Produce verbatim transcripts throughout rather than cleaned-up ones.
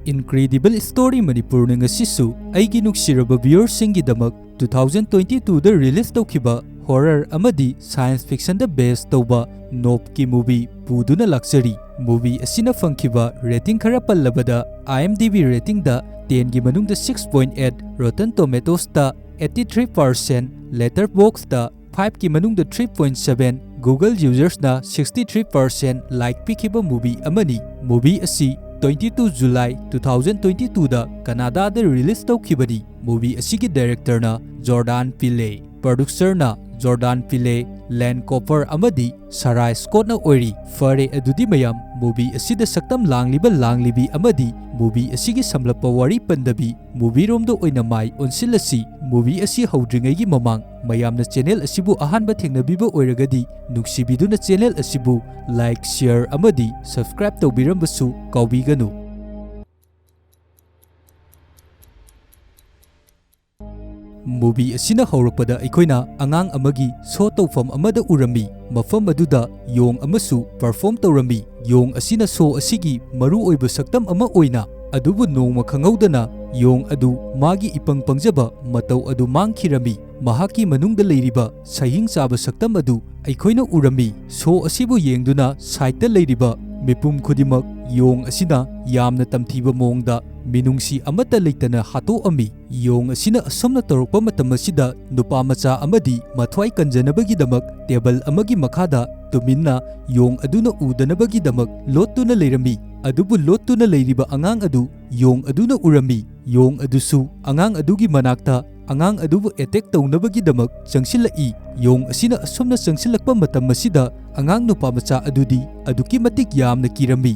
Incredible Story ꯃꯅꯤꯄꯨꯔꯅ ꯉꯁꯤꯁꯨ ꯑꯩꯒꯤ ꯅꯨꯡꯁꯤꯔꯕ viewerꯁꯤꯡꯒꯤꯗꯃꯛ two thousand twenty twoꯗ release ꯇꯧꯈꯤꯕ horror ꯑꯃꯗꯤ science fictionꯗ base ꯇꯧꯕ Nopeꯀꯤ movie ꯄꯨꯗꯨꯅ ꯂꯥꯛꯆꯔꯤ꯫ Movie ꯑꯁꯤꯅ ꯐꯪꯈꯤꯕ rating ꯈꯔ ꯄꯜꯂꯕꯗ, IMDb ratingꯗ tenꯒꯤ ꯃꯅꯨꯡꯗ six point eight, Rotten Tomatoesꯇ eighty three percent, Letterboxdꯇ fiveꯀꯤ ꯃꯅꯨꯡꯗ three point seven, Google usersꯅ sixty three percent like ꯄꯤꯈꯤꯕ movie ꯑꯃꯅꯤ꯫ Movie ꯑꯁꯤ twenty two July two thousand twenty twoꯗ Canadaꯗ release ꯇꯧꯈꯤꯕꯅꯤ꯫ Movie ꯑꯁꯤꯒꯤ directorꯅ Jordan Peele, producerꯅ Jordan Peele, Len Cooper ꯑꯃꯗꯤ Sarai Scottꯅ ꯑꯣꯏꯔꯤ꯫ ꯐꯔꯦ, ꯑꯗꯨꯗꯤ ꯃꯌꯥꯝ, movie ꯑꯁꯤꯗ ꯁꯛꯇꯝ ꯂꯥꯡꯂꯤꯕ ꯂꯥꯡꯂꯤꯕꯤ ꯑꯃꯗꯤ movie ꯑꯁꯤꯒꯤ ꯁꯝꯂꯞꯄ ꯋꯥꯔꯤ ꯄꯟꯗꯕꯤ, movieꯔꯣꯝꯗ ꯑꯣꯏꯅ ꯃꯥꯏ ꯑꯣꯟꯁꯤꯜꯂꯁꯤ꯫ Movie ꯑꯁꯤ ꯍꯧꯗ꯭ꯔꯤꯉꯩꯒꯤ ꯃꯃꯥꯡ, ꯃꯌꯥꯝꯅ channel ꯑꯁꯤꯕꯨ ꯑꯍꯥꯟꯕ ꯊꯦꯡꯅꯕꯤꯕ ꯑꯣꯏꯔꯒꯗꯤ, ꯅꯨꯡꯁꯤꯕꯤꯗꯨꯅ channel ꯑꯁꯤꯕꯨ like, share ꯑꯃꯗꯤ subscribe ꯇꯧꯕꯤꯔꯝꯕꯁꯨ ꯀꯥꯎꯕꯤꯒꯅꯨ꯫ Movie ꯑꯁꯤꯅ ꯍꯧꯔꯛꯄꯗ ꯑꯩꯈꯣꯏꯅ ꯑꯉꯥꯡ ꯑꯃꯒꯤ show ꯇꯧꯐꯝ ꯑꯃꯗ ꯎꯔꯝꯃꯤ꯫ ꯃꯐꯝ ꯑꯗꯨꯗ ꯌꯣꯡ ꯑꯃꯁꯨ perform ꯇꯧꯔꯝꯃꯤ꯫ ꯌꯣꯡ ꯑꯁꯤꯅ show ꯑꯁꯤꯒꯤ ꯃꯔꯨ ꯑꯣꯏꯕ ꯁꯛꯇꯝ ꯑꯃ ꯑꯣꯏꯅ, ꯑꯗꯨꯕꯨ ꯅꯣꯡꯃ ꯈꯪꯍꯧꯗꯅ ꯌꯣꯡ ꯑꯗꯨ ꯃꯥꯒꯤ ꯏꯄꯪ ꯄꯪꯖꯕ ꯃꯇꯧ ꯑꯗꯨ ꯃꯥꯡꯈꯤꯔꯝꯃꯤ꯫ ꯃꯍꯥꯛꯀꯤ ꯃꯅꯨꯡꯗ ꯂꯩꯔꯤꯕ ꯁꯍꯤꯡ ꯆꯥꯕ ꯁꯛꯇꯝ ꯑꯗꯨ ꯑꯩꯈꯣꯏꯅ ꯎꯔꯝꯃꯤ꯫ Show ꯑꯁꯤꯕꯨ ꯌꯦꯡꯗꯨꯅ sideꯇ ꯂꯩꯔꯤꯕ ꯃꯤꯄꯨꯝ ꯈꯨꯗꯤꯡꯃꯛ ꯌꯣꯡ ꯑꯁꯤꯅ ꯌꯥꯝꯅ ꯇꯝꯊꯤꯕ ꯃꯑꯣꯡꯗ ꯃꯤꯅꯨꯡꯁꯤ ꯑꯃꯠꯇ ꯂꯩꯇꯅ ꯍꯥꯠꯇꯣꯛꯑꯝꯃꯤ꯫ ꯌꯣꯡ ꯑꯁꯤꯅ ꯑꯁꯨꯝꯅ ꯇꯧꯔꯛꯄ ꯃꯇꯝ ꯑꯁꯤꯗ, ꯅꯨꯄꯥ ꯃꯆꯥ ꯑꯃꯗꯤ ꯃꯊ꯭ꯋꯥꯏ ꯀꯟꯖꯅꯕꯒꯤꯗꯃꯛ table ꯑꯃꯒꯤ ꯃꯈꯥꯗ ꯇꯨꯃꯤꯟꯅ ꯌꯣꯡ ꯑꯗꯨꯅ ꯎꯗꯅꯕꯒꯤꯗꯃꯛ ꯂꯣꯠꯇꯨꯅ ꯂꯩꯔꯝꯃꯤ꯫ ꯑꯗꯨꯕꯨ ꯂꯣꯠꯇꯨꯅ ꯂꯩꯔꯤꯕ ꯑꯉꯥꯡ ꯑꯗꯨ ꯌꯣꯡ ꯑꯗꯨꯅ ꯎꯔꯝꯃꯤ꯫ ꯌꯣꯡ ꯑꯗꯨꯁꯨ ꯑꯉꯥꯡ ꯑꯗꯨꯒꯤ ꯃꯅꯥꯛꯇ ꯑꯉꯥꯡ ꯑꯗꯨꯕꯨ attack ꯇꯧꯅꯕꯒꯤꯗꯃꯛ ꯆꯪꯁꯤꯜꯂꯛꯏ꯫ ꯌꯣꯡ ꯑꯁꯤꯅ ꯑꯁꯨꯝꯅ ꯆꯪꯁꯤꯜꯂꯛꯄ ꯃꯇꯝ ꯑꯁꯤꯗ, ꯑꯉꯥꯡ ꯅꯨꯄꯥ ꯃꯆꯥ ꯑꯗꯨꯗꯤ ꯑꯗꯨꯛꯀꯤ ꯃꯇꯤꯛ ꯌꯥꯝꯅ ꯀꯤꯔꯝꯃꯤ꯫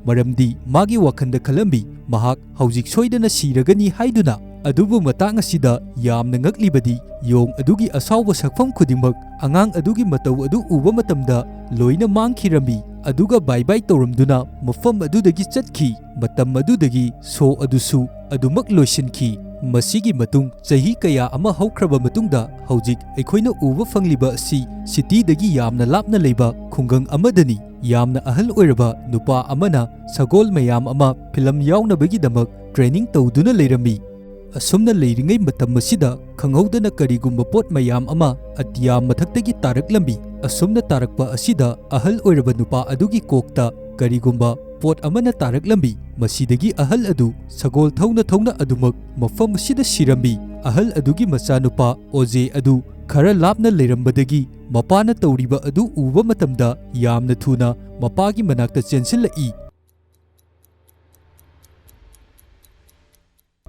ꯃꯔꯝꯗꯤ ꯃꯥꯒꯤ ꯋꯥꯈꯜꯗ ꯈꯜꯂꯝꯃꯤ, ꯃꯍꯥꯛ ꯍꯧꯖꯤꯛ ꯁꯣꯏꯗꯅ ꯁꯤꯔꯒꯅꯤ ꯍꯥꯏꯗꯨꯅ꯫ ꯑꯗꯨꯕꯨ ꯃꯇꯥꯡ ꯑꯁꯤꯗ ꯌꯥꯝꯅ ꯉꯛꯂꯤꯕꯗꯤ, ꯌꯣꯡ ꯑꯗꯨꯒꯤ ꯑꯁꯥꯎꯕ ꯁꯛꯐꯝ ꯈꯨꯗꯤꯡꯃꯛ ꯑꯉꯥꯡ ꯑꯗꯨꯒꯤ ꯃꯇꯧ ꯑꯗꯨ ꯎꯕ ꯃꯇꯝꯗ ꯂꯣꯏꯅ ꯃꯥꯡꯈꯤꯔꯝꯃꯤ꯫ ꯑꯗꯨꯒ bye bye ꯇꯧꯔꯝꯗꯨꯅ ꯃꯐꯝ ꯑꯗꯨꯗꯒꯤ ꯆꯠꯈꯤ꯫ ꯃꯇꯝ ꯑꯗꯨꯗꯒꯤ show ꯑꯗꯨꯁꯨ ꯑꯗꯨꯃꯛ ꯂꯣꯏꯁꯤꯟꯈꯤ꯫ ꯃꯁꯤꯒꯤ ꯃꯇꯨꯡ ꯆꯍꯤ ꯀꯌꯥ ꯑꯃ ꯍꯧꯈ꯭ꯔꯕ ꯃꯇꯨꯡꯗ, ꯍꯧꯖꯤꯛ ꯑꯩꯈꯣꯏꯅ ꯎꯕ ꯐꯪꯂꯤꯕ ꯑꯁꯤ ꯁꯤꯇꯤꯗꯒꯤ ꯌꯥꯝꯅ ꯂꯥꯞꯅ ꯂꯩꯕ ꯈꯨꯡꯒꯪ ꯑꯃꯗꯅꯤ꯫ ꯌꯥꯝꯅ ꯑꯍꯜ ꯑꯣꯏꯔꯕ ꯅꯨꯄꯥ ꯑꯃꯅ ꯁꯒꯣꯜ ꯃꯌꯥꯝ ꯑꯃ ꯐꯤꯂꯝ ꯌꯥꯎꯅꯕꯒꯤꯗꯃꯛ ꯇ꯭ꯔꯦꯅꯤꯡ ꯇꯧꯗꯨꯅ ꯂꯩꯔꯝꯃꯤ꯫ ꯑꯁꯨꯝꯅ ꯂꯩꯔꯤꯉꯩ ꯃꯇꯝ ꯑꯁꯤꯗ, ꯈꯪꯍꯧꯗꯅ ꯀꯔꯤꯒꯨꯝꯕ ꯄꯣꯠ ꯃꯌꯥꯝ ꯑꯃ ꯑꯇꯤꯌꯥ ꯃꯊꯛꯇꯒꯤ ꯇꯥꯔꯛꯂꯝꯃꯤ꯫ ꯑꯁꯨꯝꯅ ꯇꯥꯔꯛꯄ ꯑꯁꯤꯗ, ꯑꯍꯜ ꯑꯣꯏꯔꯕ ꯅꯨꯄꯥ ꯑꯗꯨꯒꯤ ꯀꯣꯛꯇ ꯀꯔꯤꯒꯨꯝꯕ ꯄꯣꯠ ꯑꯃꯅ ꯇꯥꯔꯛꯂꯝꯃꯤ꯫ ꯃꯁꯤꯗꯒꯤ ꯑꯍꯜ ꯑꯗꯨ ꯁꯒꯣꯜ ꯊꯧꯅ ꯊꯧꯅ ꯑꯗꯨꯃꯛ ꯃꯐꯝ ꯑꯁꯤꯗ ꯁꯤꯔꯝꯃꯤ꯫ ꯑꯍꯜ ꯑꯗꯨꯒꯤ ꯃꯆꯥꯅꯨꯄꯥ ꯑꯣꯖꯦ ꯑꯗꯨ ꯈꯔ ꯂꯥꯞꯅ ꯂꯩꯔꯝꯕꯗꯒꯤ, ꯃꯄꯥꯅ ꯇꯧꯔꯤꯕ ꯑꯗꯨ ꯎꯕ ꯃꯇꯝꯗ, ꯌꯥꯝꯅ ꯊꯨꯅ ꯃꯄꯥꯒꯤ ꯃꯅꯥꯛꯇ ꯆꯦꯟꯁꯤꯜꯂꯛꯏ꯫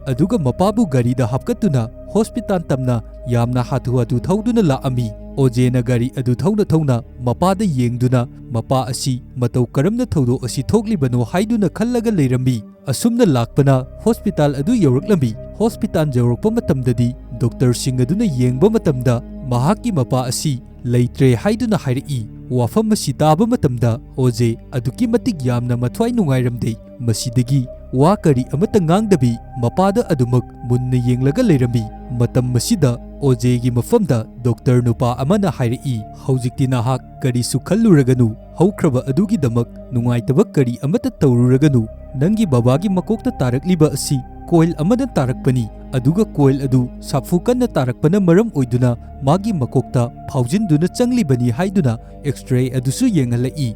ꯑꯗꯨꯒ ꯃꯄꯥꯕꯨ ꯒꯥꯔꯤꯗ ꯍꯥꯞꯀꯠꯇꯨꯅ ꯍꯣꯁꯄꯤꯇꯥꯜ ꯇꯝꯅ ꯌꯥꯝꯅ ꯍꯥꯊꯨ ꯍꯥꯊꯨ ꯊꯧꯗꯨꯅ ꯂꯥꯛꯑꯝꯃꯤ꯫ ꯑꯣꯖꯦꯅ ꯒꯥꯔꯤ ꯑꯗꯨ ꯊꯧꯅ ꯊꯧꯅ ꯃꯄꯥꯗ ꯌꯦꯡꯗꯨꯅ, ꯃꯄꯥ ꯑꯁꯤ ꯃꯇꯧ ꯀꯔꯝꯅ ꯊꯧꯗꯣꯛ ꯑꯁꯤ ꯊꯣꯛꯂꯤꯕꯅꯣ ꯍꯥꯏꯗꯨꯅ ꯈꯜꯂꯒ ꯂꯩꯔꯝꯃꯤ꯫ ꯑꯁꯨꯝꯅ ꯂꯥꯛꯄꯅ ꯍꯣꯁꯄꯤꯇꯥꯜ ꯑꯗꯨ ꯌꯧꯔꯛꯂꯝꯃꯤ꯫ ꯍꯣꯁꯄꯤꯇꯥꯜ ꯌꯧꯔꯛꯄ ꯃꯇꯝꯗꯗꯤ, ꯗꯣꯛꯇꯔꯁꯤꯡ ꯑꯗꯨꯅ ꯌꯦꯡꯕ ꯃꯇꯝꯗ, ꯃꯍꯥꯛꯀꯤ ꯃꯄꯥ ꯑꯁꯤ ꯂꯩꯇ꯭ꯔꯦ ꯍꯥꯏꯗꯨꯅ ꯍꯥꯏꯔꯛꯏ꯫ ꯋꯥꯐꯝ ꯑꯁꯤ ꯇꯥꯕ ꯃꯇꯝꯗ ꯑꯣꯖꯦ ꯑꯗꯨꯛꯀꯤ ꯃꯇꯤꯛ ꯌꯥꯝꯅ ꯃꯊ꯭ꯋꯥꯏ ꯅꯨꯡꯉꯥꯏꯔꯝꯗꯦ꯫ ꯃꯁꯤꯗꯒꯤ ꯋꯥ ꯀꯔꯤ ꯑꯃꯠꯇ ꯉꯥꯡꯗꯕꯤ, ꯃꯄꯥꯗ ꯑꯗꯨꯃꯛ ꯃꯨꯟꯅ ꯌꯦꯡꯂꯒ ꯂꯩꯔꯝꯃꯤ꯫ ꯃꯇꯝ ꯑꯁꯤꯗ ꯑꯣꯖꯦꯒꯤ ꯃꯐꯝꯗ ꯗꯣꯛꯇꯔ ꯅꯨꯄꯥ ꯑꯃꯅ ꯍꯥꯏꯔꯛꯏ, "ꯍꯧꯖꯤꯛꯇꯤ ꯅꯍꯥꯛ ꯀꯔꯤꯁꯨ ꯈꯜꯂꯨꯔꯒꯅꯨ, ꯍꯧꯈ꯭ꯔꯕ ꯑꯗꯨꯒꯤꯗꯃꯛ ꯅꯨꯡꯉꯥꯏꯇꯕ ꯀꯔꯤ ꯑꯃꯠꯇ ꯇꯧꯔꯨꯔꯒꯅꯨ꯫ ꯅꯪꯒꯤ ꯕꯕꯥꯒꯤ ꯃꯀꯣꯛꯇ ꯇꯥꯔꯛꯂꯤꯕ ꯑꯁꯤ ꯀꯣꯏꯜ ꯑꯃꯅ ꯇꯥꯔꯛꯄꯅꯤ, ꯑꯗꯨꯒ ꯀꯣꯏꯜ ꯑꯗꯨ ꯁꯥꯐꯨ ꯀꯟꯅ ꯇꯥꯔꯛꯄꯅ ꯃꯔꯝ ꯑꯣꯏꯗꯨꯅ ꯃꯥꯒꯤ ꯃꯀꯣꯛꯇ ꯐꯥꯎꯖꯤꯟꯗꯨꯅ ꯆꯪꯂꯤꯕꯅꯤ" ꯍꯥꯏꯗꯨꯅ ꯑꯦꯛꯁ-ꯔꯦ ꯑꯗꯨꯁꯨ ꯌꯦꯡꯍꯜꯂꯛꯏ꯫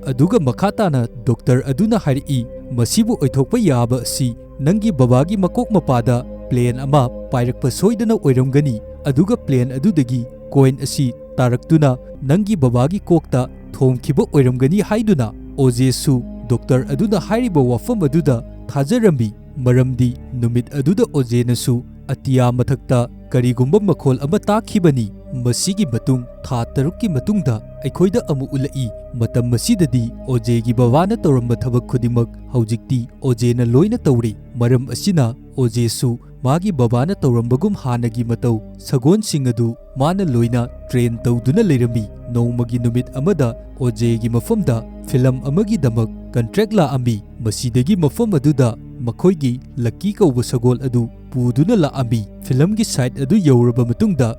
ꯑꯗꯨꯒ ꯃꯈꯥ ꯇꯥꯅ ꯗꯣꯛꯇꯔ ꯑꯗꯨꯅ ꯍꯥꯏꯔꯛꯏ, "ꯃꯁꯤꯕꯨ ꯑꯣꯏꯊꯣꯛꯄ ꯌꯥꯕ ꯑꯁꯤ ꯅꯪꯒꯤ ꯕꯕꯥꯒꯤ ꯃꯀꯣꯛ ꯃꯄꯥꯗ ꯄ꯭ꯂꯦꯟ ꯑꯃ ꯄꯥꯏꯔꯛꯄ ꯁꯣꯏꯗꯅ ꯑꯣꯏꯔꯝꯒꯅꯤ, ꯑꯗꯨꯒ ꯄ꯭ꯂꯦꯟ ꯑꯗꯨꯗꯒꯤ ꯀꯣꯏꯟ ꯑꯁꯤ ꯇꯥꯔꯛꯇꯨꯅ ꯅꯪꯒꯤ ꯕꯕꯥꯒꯤ ꯀꯣꯛꯇ ꯊꯣꯝꯈꯤꯕ ꯑꯣꯏꯔꯝꯒꯅꯤ" ꯍꯥꯏꯗꯨꯅ꯫ ꯑꯣꯖꯦꯁꯨ ꯗꯣꯛꯇꯔ ꯑꯗꯨꯅ ꯍꯥꯏꯔꯤꯕ ꯋꯥꯐꯝ ꯑꯗꯨꯗ ꯊꯥꯖꯔꯝꯃꯤ, ꯃꯔꯝꯗꯤ ꯅꯨꯃꯤꯠ ꯑꯗꯨꯗ ꯑꯣꯖꯦꯅꯁꯨ ꯑꯇꯤꯌꯥ ꯃꯊꯛꯇ ꯀꯔꯤꯒꯨꯝꯕ ꯃꯈꯣꯜ ꯑꯃ ꯇꯥꯈꯤꯕꯅꯤ꯫ ꯃꯁꯤꯒꯤ ꯃꯇꯨꯡ ꯊꯥ ꯇꯔꯨꯛꯀꯤ ꯃꯇꯨꯡꯗ ꯑꯩꯈꯣꯏꯗ ꯑꯃꯨꯛ ꯎꯠꯂꯛꯏ꯫ ꯃꯇꯝ ꯑꯁꯤꯗꯗꯤ ꯑꯣꯖꯦꯒꯤ ꯕꯕꯥꯅ ꯇꯧꯔꯝꯕ ꯊꯕꯛ ꯈꯨꯗꯤꯡꯃꯛ ꯍꯧꯖꯤꯛꯇꯤ ꯑꯣꯖꯦꯅ ꯂꯣꯏꯅ ꯇꯧꯔꯤ꯫ ꯃꯔꯝ ꯑꯁꯤꯅ ꯑꯣꯖꯦꯁꯨ ꯃꯥꯒꯤ ꯕꯕꯥꯅ ꯇꯧꯔꯝꯕꯒꯨꯝ ꯍꯥꯟꯅꯒꯤ ꯃꯇꯧ ꯁꯒꯣꯜꯁꯤꯡ ꯑꯗꯨ ꯃꯥꯅ ꯂꯣꯏꯅ ꯇ꯭ꯔꯦꯟ ꯇꯧꯗꯨꯅ ꯂꯩꯔꯝꯃꯤ꯫ ꯅꯣꯡꯃꯒꯤ ꯅꯨꯃꯤꯠ ꯑꯃꯗ ꯑꯣꯖꯦꯒꯤ ꯃꯐꯝꯗ ꯐꯤꯂꯝ ꯑꯃꯒꯤꯗꯃꯛ ꯀꯟꯇ꯭ꯔꯦꯛ ꯂꯥꯛꯑꯝꯃꯤ꯫ ꯃꯁꯤꯗꯒꯤ ꯃꯐꯝ ꯑꯗꯨꯗ ꯃꯈꯣꯏꯒꯤ ꯂꯛꯀꯤ ꯀꯧꯕ ꯁꯒꯣꯜ ꯑꯗꯨ ꯄꯨꯗꯨꯅ ꯂꯥꯛꯑꯝꯃꯤ꯫ ꯐꯤꯂꯝꯒꯤ ꯁꯥꯏꯠ ꯑꯗꯨ ꯌꯧꯔꯕ ꯃꯇꯨꯡꯗ,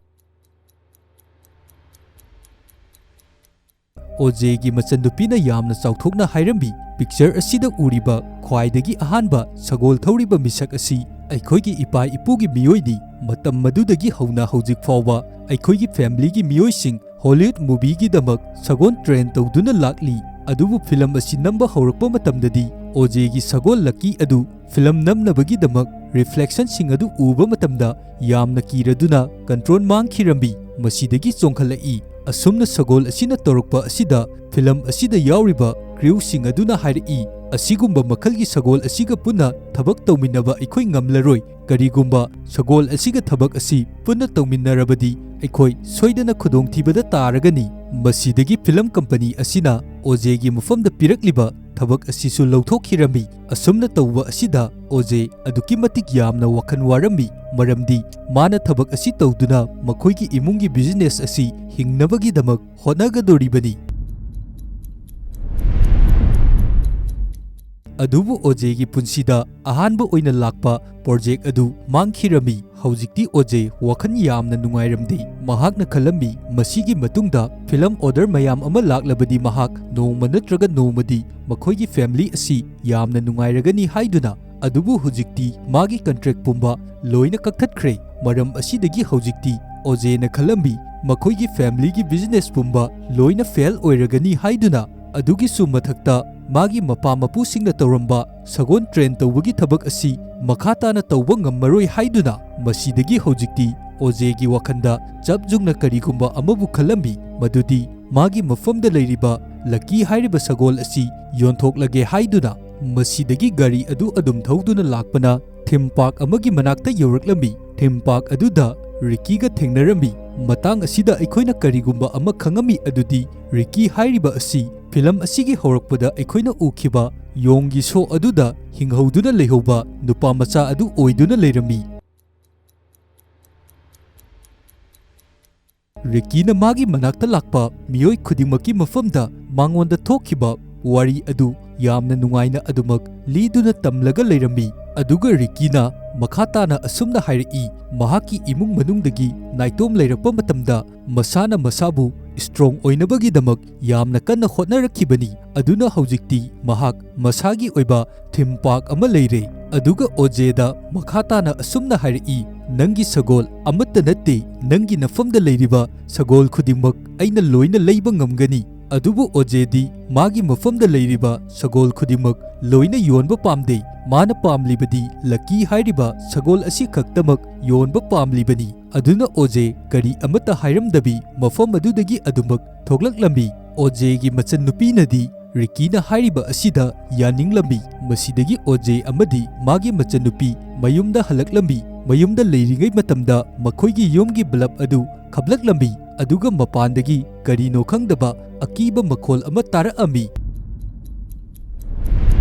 ꯑꯣꯖꯦꯒꯤ ꯃꯆꯟꯅꯨꯄꯤꯅ ꯌꯥꯝꯅ ꯆꯥꯎꯊꯣꯛꯅ ꯍꯥꯏꯔꯝꯃꯤ, "ꯄꯤꯛꯆꯔ ꯑꯁꯤꯗ ꯎꯔꯤꯕ ꯈ꯭ꯋꯥꯏꯗꯒꯤ ꯑꯍꯥꯟꯕ ꯁꯒꯣꯜ ꯊꯧꯔꯤꯕ ꯃꯤꯁꯛ ꯑꯁꯤ ꯑꯩꯈꯣꯏꯒꯤ ꯏꯄꯥ ꯏꯄꯨꯒꯤ ꯃꯤꯑꯣꯏꯅꯤ꯫ ꯃꯇꯝ ꯃꯗꯨꯗꯒꯤ ꯍꯧꯅ ꯍꯧꯖꯤꯛ ꯐꯥꯎꯕ ꯑꯩꯈꯣꯏꯒꯤ ꯐꯦꯃꯤꯂꯤꯒꯤ ꯃꯤꯑꯣꯏꯁꯤꯡ ꯍꯣꯂꯤꯋꯨꯗ ꯃꯨꯚꯤꯒꯤꯗꯃꯛ ꯁꯒꯣꯜ ꯇ꯭ꯔꯦꯟ ꯇꯧꯗꯨꯅ ꯂꯥꯛꯂꯤ꯫ ꯑꯗꯨꯕꯨ ꯐꯤꯂꯝ ꯑꯁꯤ ꯅꯝꯕ ꯍꯧꯔꯛꯄ ꯃꯇꯝꯗꯗꯤ ꯑꯣꯖꯦꯒꯤ ꯁꯒꯣꯜ ꯂꯛꯀꯤ ꯑꯗꯨ ꯐꯤꯂꯝ ꯅꯝꯅꯕꯒꯤꯗꯃꯛ ꯔꯤꯐ꯭ꯂꯦꯛꯁꯟꯁꯤꯡ ꯑꯗꯨ ꯎꯕ ꯃꯇꯝꯗ ꯌꯥꯝꯅ ꯀꯤꯔꯗꯨꯅ ꯀꯟꯇ꯭ꯔꯣꯜ ꯃꯥꯡꯈꯤꯔꯝꯃꯤ꯫ ꯃꯁꯤꯗꯒꯤ ꯆꯣꯡꯈꯠꯂꯛꯏ꯫ ꯑꯁꯨꯝꯅ ꯁꯒꯣꯜ ꯑꯁꯤꯅ ꯇꯧꯔꯛꯄ ꯑꯁꯤꯗ ꯐꯤꯂꯝ ꯑꯁꯤꯗ ꯌꯥꯎꯔꯤꯕ ꯀ꯭ꯔꯤꯎꯁꯤꯡ ꯑꯗꯨꯅ ꯍꯥꯏꯔꯛꯏ, "ꯑꯁꯤꯒꯨꯝꯕ ꯃꯈꯜꯒꯤ ꯁꯒꯣꯜ ꯑꯁꯤꯒ ꯄꯨꯟꯅ ꯊꯕꯛ ꯇꯧꯃꯤꯟꯅꯕ ꯑꯩꯈꯣꯏ ꯉꯝꯂꯔꯣꯏ꯫ ꯀꯔꯤꯒꯨꯝꯕ ꯁꯒꯣꯜ ꯑꯁꯤꯒ ꯊꯕꯛ ꯑꯁꯤ ꯄꯨꯟꯅ ꯇꯧꯃꯤꯟꯅꯔꯕꯗꯤ ꯑꯩꯈꯣꯏ ꯁꯣꯏꯗꯅ ꯈꯨꯗꯣꯡꯊꯤꯕꯗ ꯇꯥꯔꯒꯅꯤ꯫" ꯃꯁꯤꯗꯒꯤ ꯐꯤꯂꯝ ꯀꯝꯄꯅꯤ ꯑꯁꯤꯅ ꯑꯣꯖꯦꯒꯤ ꯃꯐꯝꯗ ꯄꯤꯔꯛꯂꯤꯕ ꯊꯕꯛ ꯑꯁꯤꯁꯨ ꯂꯧꯊꯣꯛꯈꯤꯔꯝꯃꯤ꯫ ꯑꯁꯨꯝꯅ ꯇꯧꯕ ꯑꯁꯤꯗ ꯑꯣꯖꯦ ꯑꯗꯨꯛꯀꯤ ꯃꯇꯤꯛ ꯌꯥꯝꯅ ꯋꯥꯈꯜ ꯋꯥꯔꯝꯃꯤ, ꯃꯔꯝꯗꯤ ꯃꯥꯅ ꯊꯕꯛ ꯑꯁꯤ ꯇꯧꯗꯨꯅ ꯃꯈꯣꯏꯒꯤ ꯏꯃꯨꯡꯒꯤ ꯕꯤꯖꯤꯅꯦꯁ ꯑꯁꯤ ꯍꯤꯡꯅꯕꯒꯤꯗꯃꯛ ꯍꯣꯠꯅꯒꯗꯧꯔꯤꯕꯅꯤ꯫ ꯑꯗꯨꯕꯨ ꯑꯣꯖꯦꯒꯤ ꯄꯨꯟꯁꯤꯗ ꯑꯍꯥꯟꯕ ꯑꯣꯏꯅ ꯂꯥꯛꯄ ꯄ꯭ꯔꯣꯖꯦꯛ ꯑꯗꯨ ꯃꯥꯡꯈꯤꯔꯝꯃꯤ꯫ ꯍꯧꯖꯤꯛꯇꯤ ꯑꯣꯖꯦ ꯋꯥꯈꯜ ꯌꯥꯝꯅ ꯅꯨꯡꯉꯥꯏꯔꯝꯗꯦ꯫ ꯃꯍꯥꯛꯅ ꯈꯜꯂꯝꯃꯤ, ꯃꯁꯤꯒꯤ ꯃꯇꯨꯡꯗ ꯐꯤꯂꯝ ꯑꯣꯔꯗꯔ ꯃꯌꯥꯝ ꯑꯃ ꯂꯥꯛꯂꯕꯗꯤ ꯃꯍꯥꯛ ꯅꯣꯡꯃ ꯅꯠꯇ꯭ꯔꯒ ꯅꯣꯡꯃꯗꯤ ꯃꯈꯣꯏꯒꯤ ꯐꯦꯃꯤꯂꯤ ꯑꯁꯤ ꯌꯥꯝꯅ ꯅꯨꯡꯉꯥꯏꯔꯒꯅꯤ ꯍꯥꯏꯗꯨꯅ꯫ ꯑꯗꯨꯕꯨ ꯍꯧꯖꯤꯛꯇꯤ ꯃꯥꯒꯤ ꯀꯟꯇ꯭ꯔꯦꯛ ꯄꯨꯝꯕ ꯂꯣꯏꯅ ꯀꯛꯊꯠꯈ꯭ꯔꯦ꯫ ꯃꯔꯝ ꯑꯁꯤꯗꯒꯤ ꯍꯧꯖꯤꯛꯇꯤ ꯑꯣꯖꯦꯅ ꯈꯜꯂꯝꯃꯤ, ꯃꯈꯣꯏꯒꯤ ꯐꯦꯃꯤꯂꯤꯒꯤ ꯕꯤꯖꯤꯅꯦꯁ ꯄꯨꯝꯕ ꯂꯣꯏꯅ ꯐꯦꯜ ꯑꯣꯏꯔꯒꯅꯤ ꯍꯥꯏꯗꯨꯅ꯫ ꯑꯗꯨꯒꯤꯁꯨ ꯃꯊꯛꯇ ꯃꯥꯒꯤ ꯃꯄꯥ ꯃꯄꯨꯁꯤꯡꯅ ꯇꯧꯔꯝꯕ ꯁꯒꯣꯜ ꯇ꯭ꯔꯦꯟ ꯇꯧꯕꯒꯤ ꯊꯕꯛ ꯑꯁꯤ ꯃꯈꯥ ꯇꯥꯅ ꯇꯧꯕ ꯉꯝꯃꯔꯣꯏ ꯍꯥꯏꯗꯨꯅ꯫ ꯃꯁꯤꯗꯒꯤ ꯍꯧꯖꯤꯛꯇꯤ ꯑꯣꯖꯦꯒꯤ ꯋꯥꯈꯜꯗ ꯆꯞ ꯌꯨꯡꯅ ꯀꯔꯤꯒꯨꯝꯕ ꯑꯃꯕꯨ ꯈꯜꯂꯝꯃꯤ, ꯃꯗꯨꯗꯤ ꯃꯥꯒꯤ ꯃꯐꯝꯗ ꯂꯩꯔꯤꯕ ꯂꯛꯀꯤ ꯍꯥꯏꯔꯤꯕ ꯁꯒꯣꯜ ꯑꯁꯤ ꯌꯣꯟꯊꯣꯛꯂꯒꯦ ꯍꯥꯏꯗꯨꯅ꯫ ꯃꯁꯤꯗꯒꯤ ꯒꯥꯔꯤ ꯑꯗꯨ ꯑꯗꯨꯝ ꯊꯧꯗꯨꯅ ꯂꯥꯛꯄꯅ ꯊꯤꯝ ꯄꯥꯔꯛ ꯑꯃꯒꯤ ꯃꯅꯥꯛꯇ ꯌꯧꯔꯛꯂꯝꯃꯤ꯫ ꯊꯤꯝ ꯄꯥꯔꯛ ꯑꯗꯨꯗ ꯔꯤꯀꯤꯒ ꯊꯦꯡꯅꯔꯝꯃꯤ꯫ ꯃꯇꯥꯡ ꯑꯁꯤꯗ ꯑꯩꯈꯣꯏꯅ ꯀꯔꯤꯒꯨꯝꯕ ꯑꯃ ꯈꯪꯉꯝꯃꯤ, ꯑꯗꯨꯗꯤ ꯔꯤꯀꯤ ꯍꯥꯏꯔꯤꯕ ꯑꯁꯤ ꯐꯤꯂꯝ ꯑꯁꯤꯒꯤ ꯍꯧꯔꯛꯄꯗ ꯑꯩꯈꯣꯏꯅ ꯎꯈꯤꯕ ꯌꯣꯡꯒꯤ ꯁꯣ ꯑꯗꯨꯗ ꯍꯤꯡꯍꯧꯗꯨꯅ ꯂꯩꯍꯧꯕ ꯅꯨꯄꯥ ꯃꯆꯥ ꯑꯗꯨ ꯑꯣꯏꯗꯨꯅ ꯂꯩꯔꯝꯃꯤ꯫ ꯔꯤꯀꯤꯅ ꯃꯥꯒꯤ ꯃꯅꯥꯛꯇ ꯂꯥꯛꯄ ꯃꯤꯑꯣꯏ ꯈꯨꯗꯤꯡꯃꯛꯀꯤ ꯃꯐꯝꯗ ꯃꯉꯣꯟꯗ ꯊꯣꯛꯈꯤꯕ ꯋꯥꯔꯤ ꯑꯗꯨ ꯌꯥꯝꯅ ꯅꯨꯡꯉꯥꯏꯅ ꯑꯗꯨꯃꯛ ꯂꯤꯗꯨꯅ ꯇꯝꯂꯒ ꯂꯩꯔꯝꯃꯤ꯫ ꯑꯗꯨꯒ ꯔꯤꯀꯤꯅ ꯃꯈꯥ ꯇꯥꯅ ꯑꯁꯨꯝꯅ ꯍꯥꯏꯔꯛꯏ, ꯃꯍꯥꯛꯀꯤ ꯏꯃꯨꯡ ꯃꯅꯨꯡꯗꯒꯤ ꯅꯥꯏꯇꯣꯝ ꯂꯩꯔꯛꯄ ꯃꯇꯝꯗ ꯃꯁꯥꯅ ꯃꯁꯥꯕꯨ ꯁ꯭ꯇꯔꯣꯡ ꯑꯣꯏꯅꯕꯒꯤꯗꯃꯛ ꯌꯥꯝꯅ ꯀꯟꯅ ꯍꯣꯠꯅꯔꯛꯈꯤꯕꯅꯤ꯫ ꯑꯗꯨꯅ ꯍꯧꯖꯤꯛꯇꯤ ꯃꯍꯥꯛ ꯃꯁꯥꯒꯤ ꯑꯣꯏꯕ ꯊꯤꯝ ꯄꯥꯔꯛ ꯑꯃ ꯂꯩꯔꯦ꯫ ꯑꯗꯨꯒ ꯑꯣꯖꯦꯗ ꯃꯈꯥ ꯇꯥꯅ ꯑꯁꯨꯝꯅ ꯍꯥꯏꯔꯛꯏ, "ꯅꯪꯒꯤ ꯁꯒꯣꯜ ꯑꯃꯠꯇ ꯅꯠꯇꯦ, ꯅꯪꯒꯤ ꯅꯐꯝꯗ ꯂꯩꯔꯤꯕ ꯁꯒꯣꯜ ꯈꯨꯗꯤꯡꯃꯛ ꯑꯩꯅ ꯂꯣꯏꯅ ꯂꯩꯕ ꯉꯝꯒꯅꯤ꯫" ꯑꯗꯨꯕꯨ ꯑꯣꯖꯦꯗꯤ ꯃꯥꯒꯤ ꯃꯐꯝꯗ ꯂꯩꯔꯤꯕ ꯁꯒꯣꯜ ꯈꯨꯗꯤꯡꯃꯛ ꯂꯣꯏꯅ ꯌꯣꯟꯕ ꯄꯥꯝꯗꯦ꯫ ꯃꯥꯅ ꯄꯥꯝꯂꯤꯕꯗꯤ ꯂꯛꯀꯤ ꯍꯥꯏꯔꯤꯕ ꯁꯒꯣꯜ ꯑꯁꯤ ꯈꯛꯇꯃꯛ ꯌꯣꯟꯕ ꯄꯥꯝꯂꯤꯕꯅꯤ꯫ ꯑꯗꯨꯅ ꯑꯣꯖꯦ ꯀꯔꯤ ꯑꯃꯠꯇ ꯍꯥꯏꯔꯝꯗꯕꯤ ꯃꯐꯝ ꯑꯗꯨꯗꯒꯤ ꯑꯗꯨꯃꯛ ꯊꯣꯛꯂꯛꯂꯝꯃꯤ꯫ ꯑꯣꯖꯦꯒꯤ ꯃꯆꯟꯅꯨꯄꯤꯅꯗꯤ ꯔꯤꯀꯤꯅ ꯍꯥꯏꯔꯤꯕ ꯑꯁꯤꯗ ꯌꯥꯅꯤꯡꯂꯝꯃꯤ꯫ ꯃꯁꯤꯗꯒꯤ ꯑꯣꯖꯦ ꯑꯃꯗꯤ ꯃꯥꯒꯤ ꯃꯆꯟꯅꯨꯄꯤ ꯃꯌꯨꯝꯗ ꯍꯜꯂꯛꯂꯝꯃꯤ꯫ ꯃꯌꯨꯝꯗ ꯂꯩꯔꯤꯉꯩ ꯃꯇꯝꯗ ꯃꯈꯣꯏꯒꯤ ꯌꯨꯝꯒꯤ ꯕꯜꯕ ꯑꯗꯨ ꯈꯞꯂꯛꯂꯝꯃꯤ꯫ ꯑꯗꯨꯒ ꯃꯄꯥꯟꯗꯒꯤ ꯀꯔꯤꯅꯣ ꯈꯪꯗꯕ ꯑꯀꯤꯕ ꯃꯈꯣꯜ ꯑꯃ ꯇꯥꯔꯛꯑꯝꯃꯤ꯫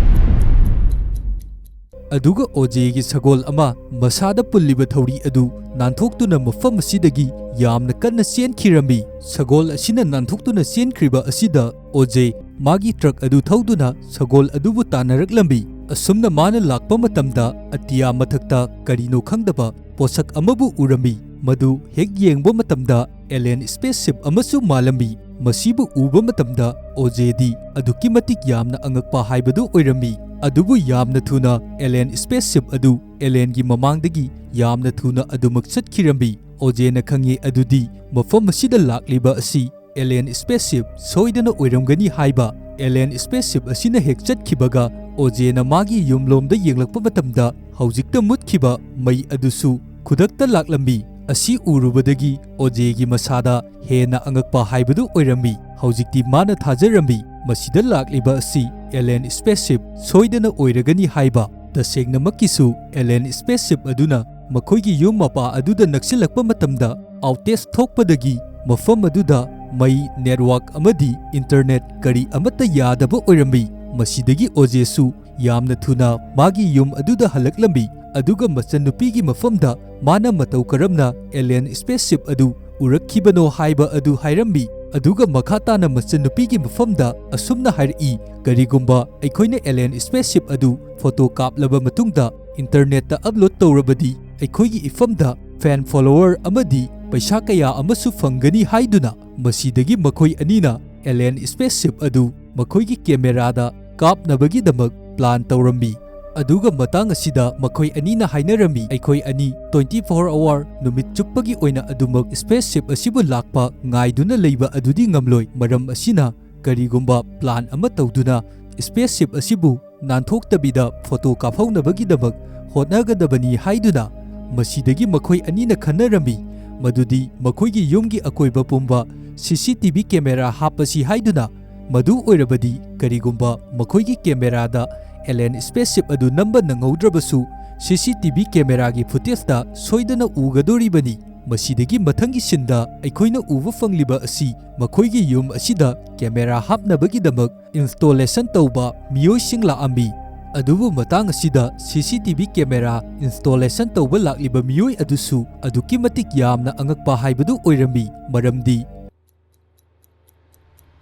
ꯑꯗꯨꯒ ꯑꯣꯖꯦꯒꯤ ꯁꯒꯣꯜ ꯑꯃ ꯃꯁꯥꯗ ꯄꯨꯜꯂꯤꯕ ꯊꯧꯔꯤ ꯑꯗꯨ ꯅꯥꯟꯊꯣꯛꯇꯨꯅ ꯃꯐꯝ ꯑꯁꯤꯗꯒꯤ ꯌꯥꯝꯅ ꯀꯟꯅ ꯆꯦꯟꯈꯤꯔꯝꯃꯤ꯫ ꯁꯒꯣꯜ ꯑꯁꯤꯅ ꯅꯥꯟꯊꯣꯛꯇꯨꯅ ꯆꯦꯟꯈ꯭ꯔꯤꯕ ꯑꯁꯤꯗ ꯑꯣꯖꯦ ꯃꯥꯒꯤ ꯇ꯭ꯔꯛ ꯑꯗꯨ ꯊꯧꯗꯨꯅ ꯁꯒꯣꯜ ꯑꯗꯨꯕꯨ ꯇꯥꯟꯅꯔꯛꯂꯝꯃꯤ꯫ ꯑꯁꯨꯝꯅ ꯃꯥꯅ ꯂꯥꯛꯄ ꯃꯇꯝꯗ ꯑꯇꯤꯌꯥ ꯃꯊꯛꯇ ꯀꯔꯤꯅꯣ ꯈꯪꯗꯕ ꯄꯣꯠꯁꯛ ꯑꯃꯕꯨ ꯎꯔꯝꯃꯤ꯫ ꯃꯗꯨ ꯍꯦꯛ ꯌꯦꯡꯕ ꯃꯇꯝꯗ ꯑꯦꯂꯤꯌꯟ ꯁ꯭ꯄꯦꯁꯁꯤꯞ ꯑꯃꯁꯨ ꯃꯥꯜꯂꯝꯃꯤ꯫ ꯃꯁꯤꯕꯨ ꯎꯕ ꯃꯇꯝꯗ ꯑꯣꯖꯦꯗꯤ ꯑꯗꯨꯛꯀꯤ ꯃꯇꯤꯛ ꯌꯥꯝꯅ ꯑꯉꯛꯄ ꯍꯥꯏꯕꯗꯨ ꯑꯣꯏꯔꯝꯃꯤ꯫ ꯑꯗꯨꯕꯨ ꯌꯥꯝꯅ ꯊꯨꯅ ꯑꯦꯂꯤꯌꯟ ꯁ꯭ꯄꯦꯁꯁꯤꯞ ꯑꯗꯨ ꯑꯦꯂꯤꯌꯟꯒꯤ ꯃꯃꯥꯡꯗꯒꯤ ꯌꯥꯝꯅ ꯊꯨꯅ ꯑꯗꯨꯃꯛ ꯆꯠꯈꯤꯔꯝꯃꯤ꯫ ꯑꯣꯖꯦꯅ ꯈꯪꯉꯤ ꯑꯗꯨꯗꯤ ꯃꯐꯝ ꯑꯁꯤꯗ ꯂꯥꯛꯂꯤꯕ ꯑꯁꯤ ꯑꯦꯂꯤꯌꯟ ꯁ꯭ꯄꯦꯁꯁꯤꯞ ꯁꯣꯏꯗꯅ ꯑꯣꯏꯔꯝꯒꯅꯤ ꯍꯥꯏꯕ꯫ ꯑꯦꯂꯤꯌꯟ ꯁ꯭ꯄꯦꯁꯁꯤꯞ ꯑꯁꯤꯅ ꯍꯦꯛ ꯆꯠꯈꯤꯕꯒ ꯑꯣꯖꯦꯅ ꯃꯥꯒꯤ ꯌꯨꯝꯂꯣꯝꯗ ꯌꯦꯡꯂꯛꯄ ꯃꯇꯝꯗ ꯍꯧꯖꯤꯛꯇ ꯃꯨꯠꯈꯤꯕ ꯃꯩ ꯑꯗꯨꯁꯨ ꯈꯨꯗꯛꯇ ꯂꯥꯛꯂꯝꯃꯤ꯫ ꯑꯁꯤ ꯎꯔꯨꯕꯗꯒꯤ ꯑꯣꯖꯦꯒꯤ ꯃꯁꯥꯗ ꯍꯦꯟꯅ ꯑꯉꯛꯄ ꯍꯥꯏꯕꯗꯨ ꯑꯣꯏꯔꯝꯃꯤ꯫ ꯍꯧꯖꯤꯛꯇꯤ ꯃꯥꯅ ꯊꯥꯖꯔꯝꯃꯤ, ꯃꯁꯤꯗ ꯂꯥꯛꯂꯤꯕ ꯑꯁꯤ ꯑꯦꯂꯤꯌꯟ ꯁ꯭ꯄꯦꯁꯁꯤꯞ ꯁꯣꯏꯗꯅ ꯑꯣꯏꯔꯒꯅꯤ ꯍꯥꯏꯕ꯫ ꯇꯁꯦꯡꯅꯃꯛꯀꯤꯁꯨ ꯑꯦꯂꯤꯌꯟ ꯁ꯭ꯄꯦꯁꯁꯤꯞ ꯑꯗꯨꯅ ꯃꯈꯣꯏꯒꯤ ꯌꯨꯝ ꯃꯄꯥ ꯑꯗꯨꯗ ꯅꯛꯁꯤꯜꯂꯛꯄ ꯃꯇꯝꯗ ꯑꯥꯎꯇꯦꯖ ꯊꯣꯛꯄꯗꯒꯤ ꯃꯐꯝ ꯑꯗꯨꯗ ꯃꯩ, ꯅꯦꯠꯋꯥꯔꯛ ꯑꯃꯗꯤ ꯏꯟꯇꯔꯅꯦꯠ ꯀꯔꯤ ꯑꯃꯠꯇ ꯌꯥꯗꯕ ꯑꯣꯏꯔꯝꯃꯤ꯫ ꯃꯁꯤꯗꯒꯤ ꯑꯣꯖꯦꯁꯨ ꯌꯥꯝꯅ ꯊꯨꯅ ꯃꯥꯒꯤ ꯌꯨꯝ ꯑꯗꯨꯗ ꯍꯜꯂꯛꯂꯝꯃꯤ꯫ ꯑꯗꯨꯒ ꯃꯆꯟꯅꯨꯄꯤꯒꯤ ꯃꯐꯝꯗ ꯃꯥꯅ ꯃꯇꯧ ꯀꯔꯝꯅ ꯑꯦꯂꯤꯌꯟ ꯁ꯭ꯄꯦꯁꯁꯤꯞ ꯑꯗꯨ ꯎꯔꯛꯈꯤꯕꯅꯣ ꯍꯥꯏꯕ ꯑꯗꯨ ꯍꯥꯏꯔꯝꯃꯤ꯫ ꯑꯗꯨꯒ ꯃꯈꯥ ꯇꯥꯅ ꯃꯆꯟꯅꯨꯄꯤꯒꯤ ꯃꯐꯝꯗ ꯑꯁꯨꯝꯅ ꯍꯥꯏꯔꯛꯏ, "ꯀꯔꯤꯒꯨꯝꯕ ꯑꯩꯈꯣꯏꯅ alien spaceship ꯑꯗꯨ ꯐꯣꯇꯣ ꯀꯥꯞꯂꯕ ꯃꯇꯨꯡꯗ ꯏꯟꯇꯔꯅꯦꯠꯇ ꯑꯞꯂꯣꯗ ꯇꯧꯔꯕꯗꯤ, ꯑꯩꯈꯣꯏꯒꯤ ꯏꯐꯝꯗ ꯐꯦꯟ ꯐꯣꯂꯣꯋꯔ ꯑꯃꯗꯤ ꯄꯩꯁꯥ ꯀꯌꯥ ꯑꯃꯁꯨ ꯐꯪꯒꯅꯤ" ꯍꯥꯏꯗꯨꯅ꯫ ꯃꯁꯤꯗꯒꯤ ꯃꯈꯣꯏ ꯑꯅꯤꯅ alien spaceship ꯑꯗꯨ ꯃꯈꯣꯏꯒꯤ ꯀꯦꯃꯦꯔꯥꯗ ꯀꯥꯞꯅꯕꯒꯤꯗꯃꯛ ꯄ꯭ꯂꯥꯟ ꯇꯧꯔꯝꯃꯤ꯫ ꯑꯗꯨꯒ ꯃꯇꯥꯡ ꯑꯁꯤꯗ ꯃꯈꯣꯏ ꯑꯅꯤꯅ ꯍꯥꯏꯅꯔꯝꯃꯤ, "ꯑꯩꯈꯣꯏ ꯑꯅꯤ twenty-four hour, ꯅꯨꯃꯤꯠ ꯆꯨꯞꯄꯒꯤ ꯑꯣꯏꯅ ꯑꯗꯨꯃꯛ spaceship ꯑꯁꯤꯕꯨ ꯂꯥꯛꯄ ꯉꯥꯏꯗꯨꯅ ꯂꯩꯕ ꯑꯗꯨꯗꯤ ꯉꯝꯂꯣꯏ꯫ ꯃꯔꯝ ꯑꯁꯤꯅ, ꯀꯔꯤꯒꯨꯝꯕ ꯄ꯭ꯂꯥꯟ ꯑꯃ ꯇꯧꯗꯨꯅ spaceship ꯑꯁꯤꯕꯨ ꯅꯥꯟꯊꯣꯛꯇꯕꯤꯗ ꯐꯣꯇꯣ ꯀꯥꯞꯍꯧꯅꯕꯒꯤꯗꯃꯛ ꯍꯣꯠꯅꯒꯗꯕꯅꯤ" ꯍꯥꯏꯗꯨꯅ꯫ ꯃꯁꯤꯗꯒꯤ ꯃꯈꯣꯏ ꯑꯅꯤꯅ ꯈꯟꯅꯔꯝꯃꯤ ꯃꯗꯨꯗꯤ ꯃꯈꯣꯏꯒꯤ ꯌꯨꯝꯒꯤ ꯑꯀꯣꯏꯕ ꯄꯨꯝꯕ CCTV ꯀꯦꯃꯦꯔꯥ ꯍꯥꯞꯄꯁꯤ ꯍꯥꯏꯗꯨꯅ꯫ ꯃꯗꯨ ꯑꯣꯏꯔꯕꯗꯤ, ꯀꯔꯤꯒꯨꯝꯕ ꯃꯈꯣꯏꯒꯤ ꯀꯦꯃꯦꯔꯥꯗ alien spaceship ꯑꯗꯨ ꯅꯝꯕ ꯅꯪꯍꯧꯗ꯭ꯔꯕꯁꯨ, CCTV ꯀꯦꯃꯦꯔꯥꯒꯤ ꯐꯨꯇꯦꯖꯇ ꯁꯣꯏꯗꯅ ꯎꯒꯗꯣꯔꯤꯕꯅꯤ꯫ ꯃꯁꯤꯗꯒꯤ ꯃꯊꯪꯒꯤ ꯁꯤꯟꯗ ꯑꯩꯈꯣꯏꯅ ꯎꯕ ꯐꯪꯂꯤꯕ ꯑꯁꯤ ꯃꯈꯣꯏꯒꯤ ꯌꯨꯝ ꯑꯁꯤꯗ ꯀꯦꯃꯦꯔꯥ ꯍꯥꯞꯅꯕꯒꯤꯗꯃꯛ ꯏꯟꯁꯇꯣꯂꯦꯁꯟ ꯇꯧꯕ ꯃꯤꯑꯣꯏꯁꯤꯡ ꯂꯥꯛꯂꯝꯃꯤ꯫ ꯑꯗꯨꯕꯨ ꯃꯇꯥꯡ ꯑꯁꯤꯗ CCTV ꯀꯦꯃꯦꯔꯥ ꯏꯟꯁꯇꯣꯂꯦꯁꯟ ꯇꯧꯕ ꯂꯥꯛꯂꯤꯕ ꯃꯤꯑꯣꯏ ꯑꯗꯨꯁꯨ ꯑꯗꯨꯛꯀꯤ ꯃꯇꯤꯛ ꯌꯥꯝꯅ ꯑꯉꯛꯄ ꯍꯥꯏꯕꯗꯨ ꯑꯣꯏꯔꯝꯃꯤ, ꯃꯔꯝꯗꯤ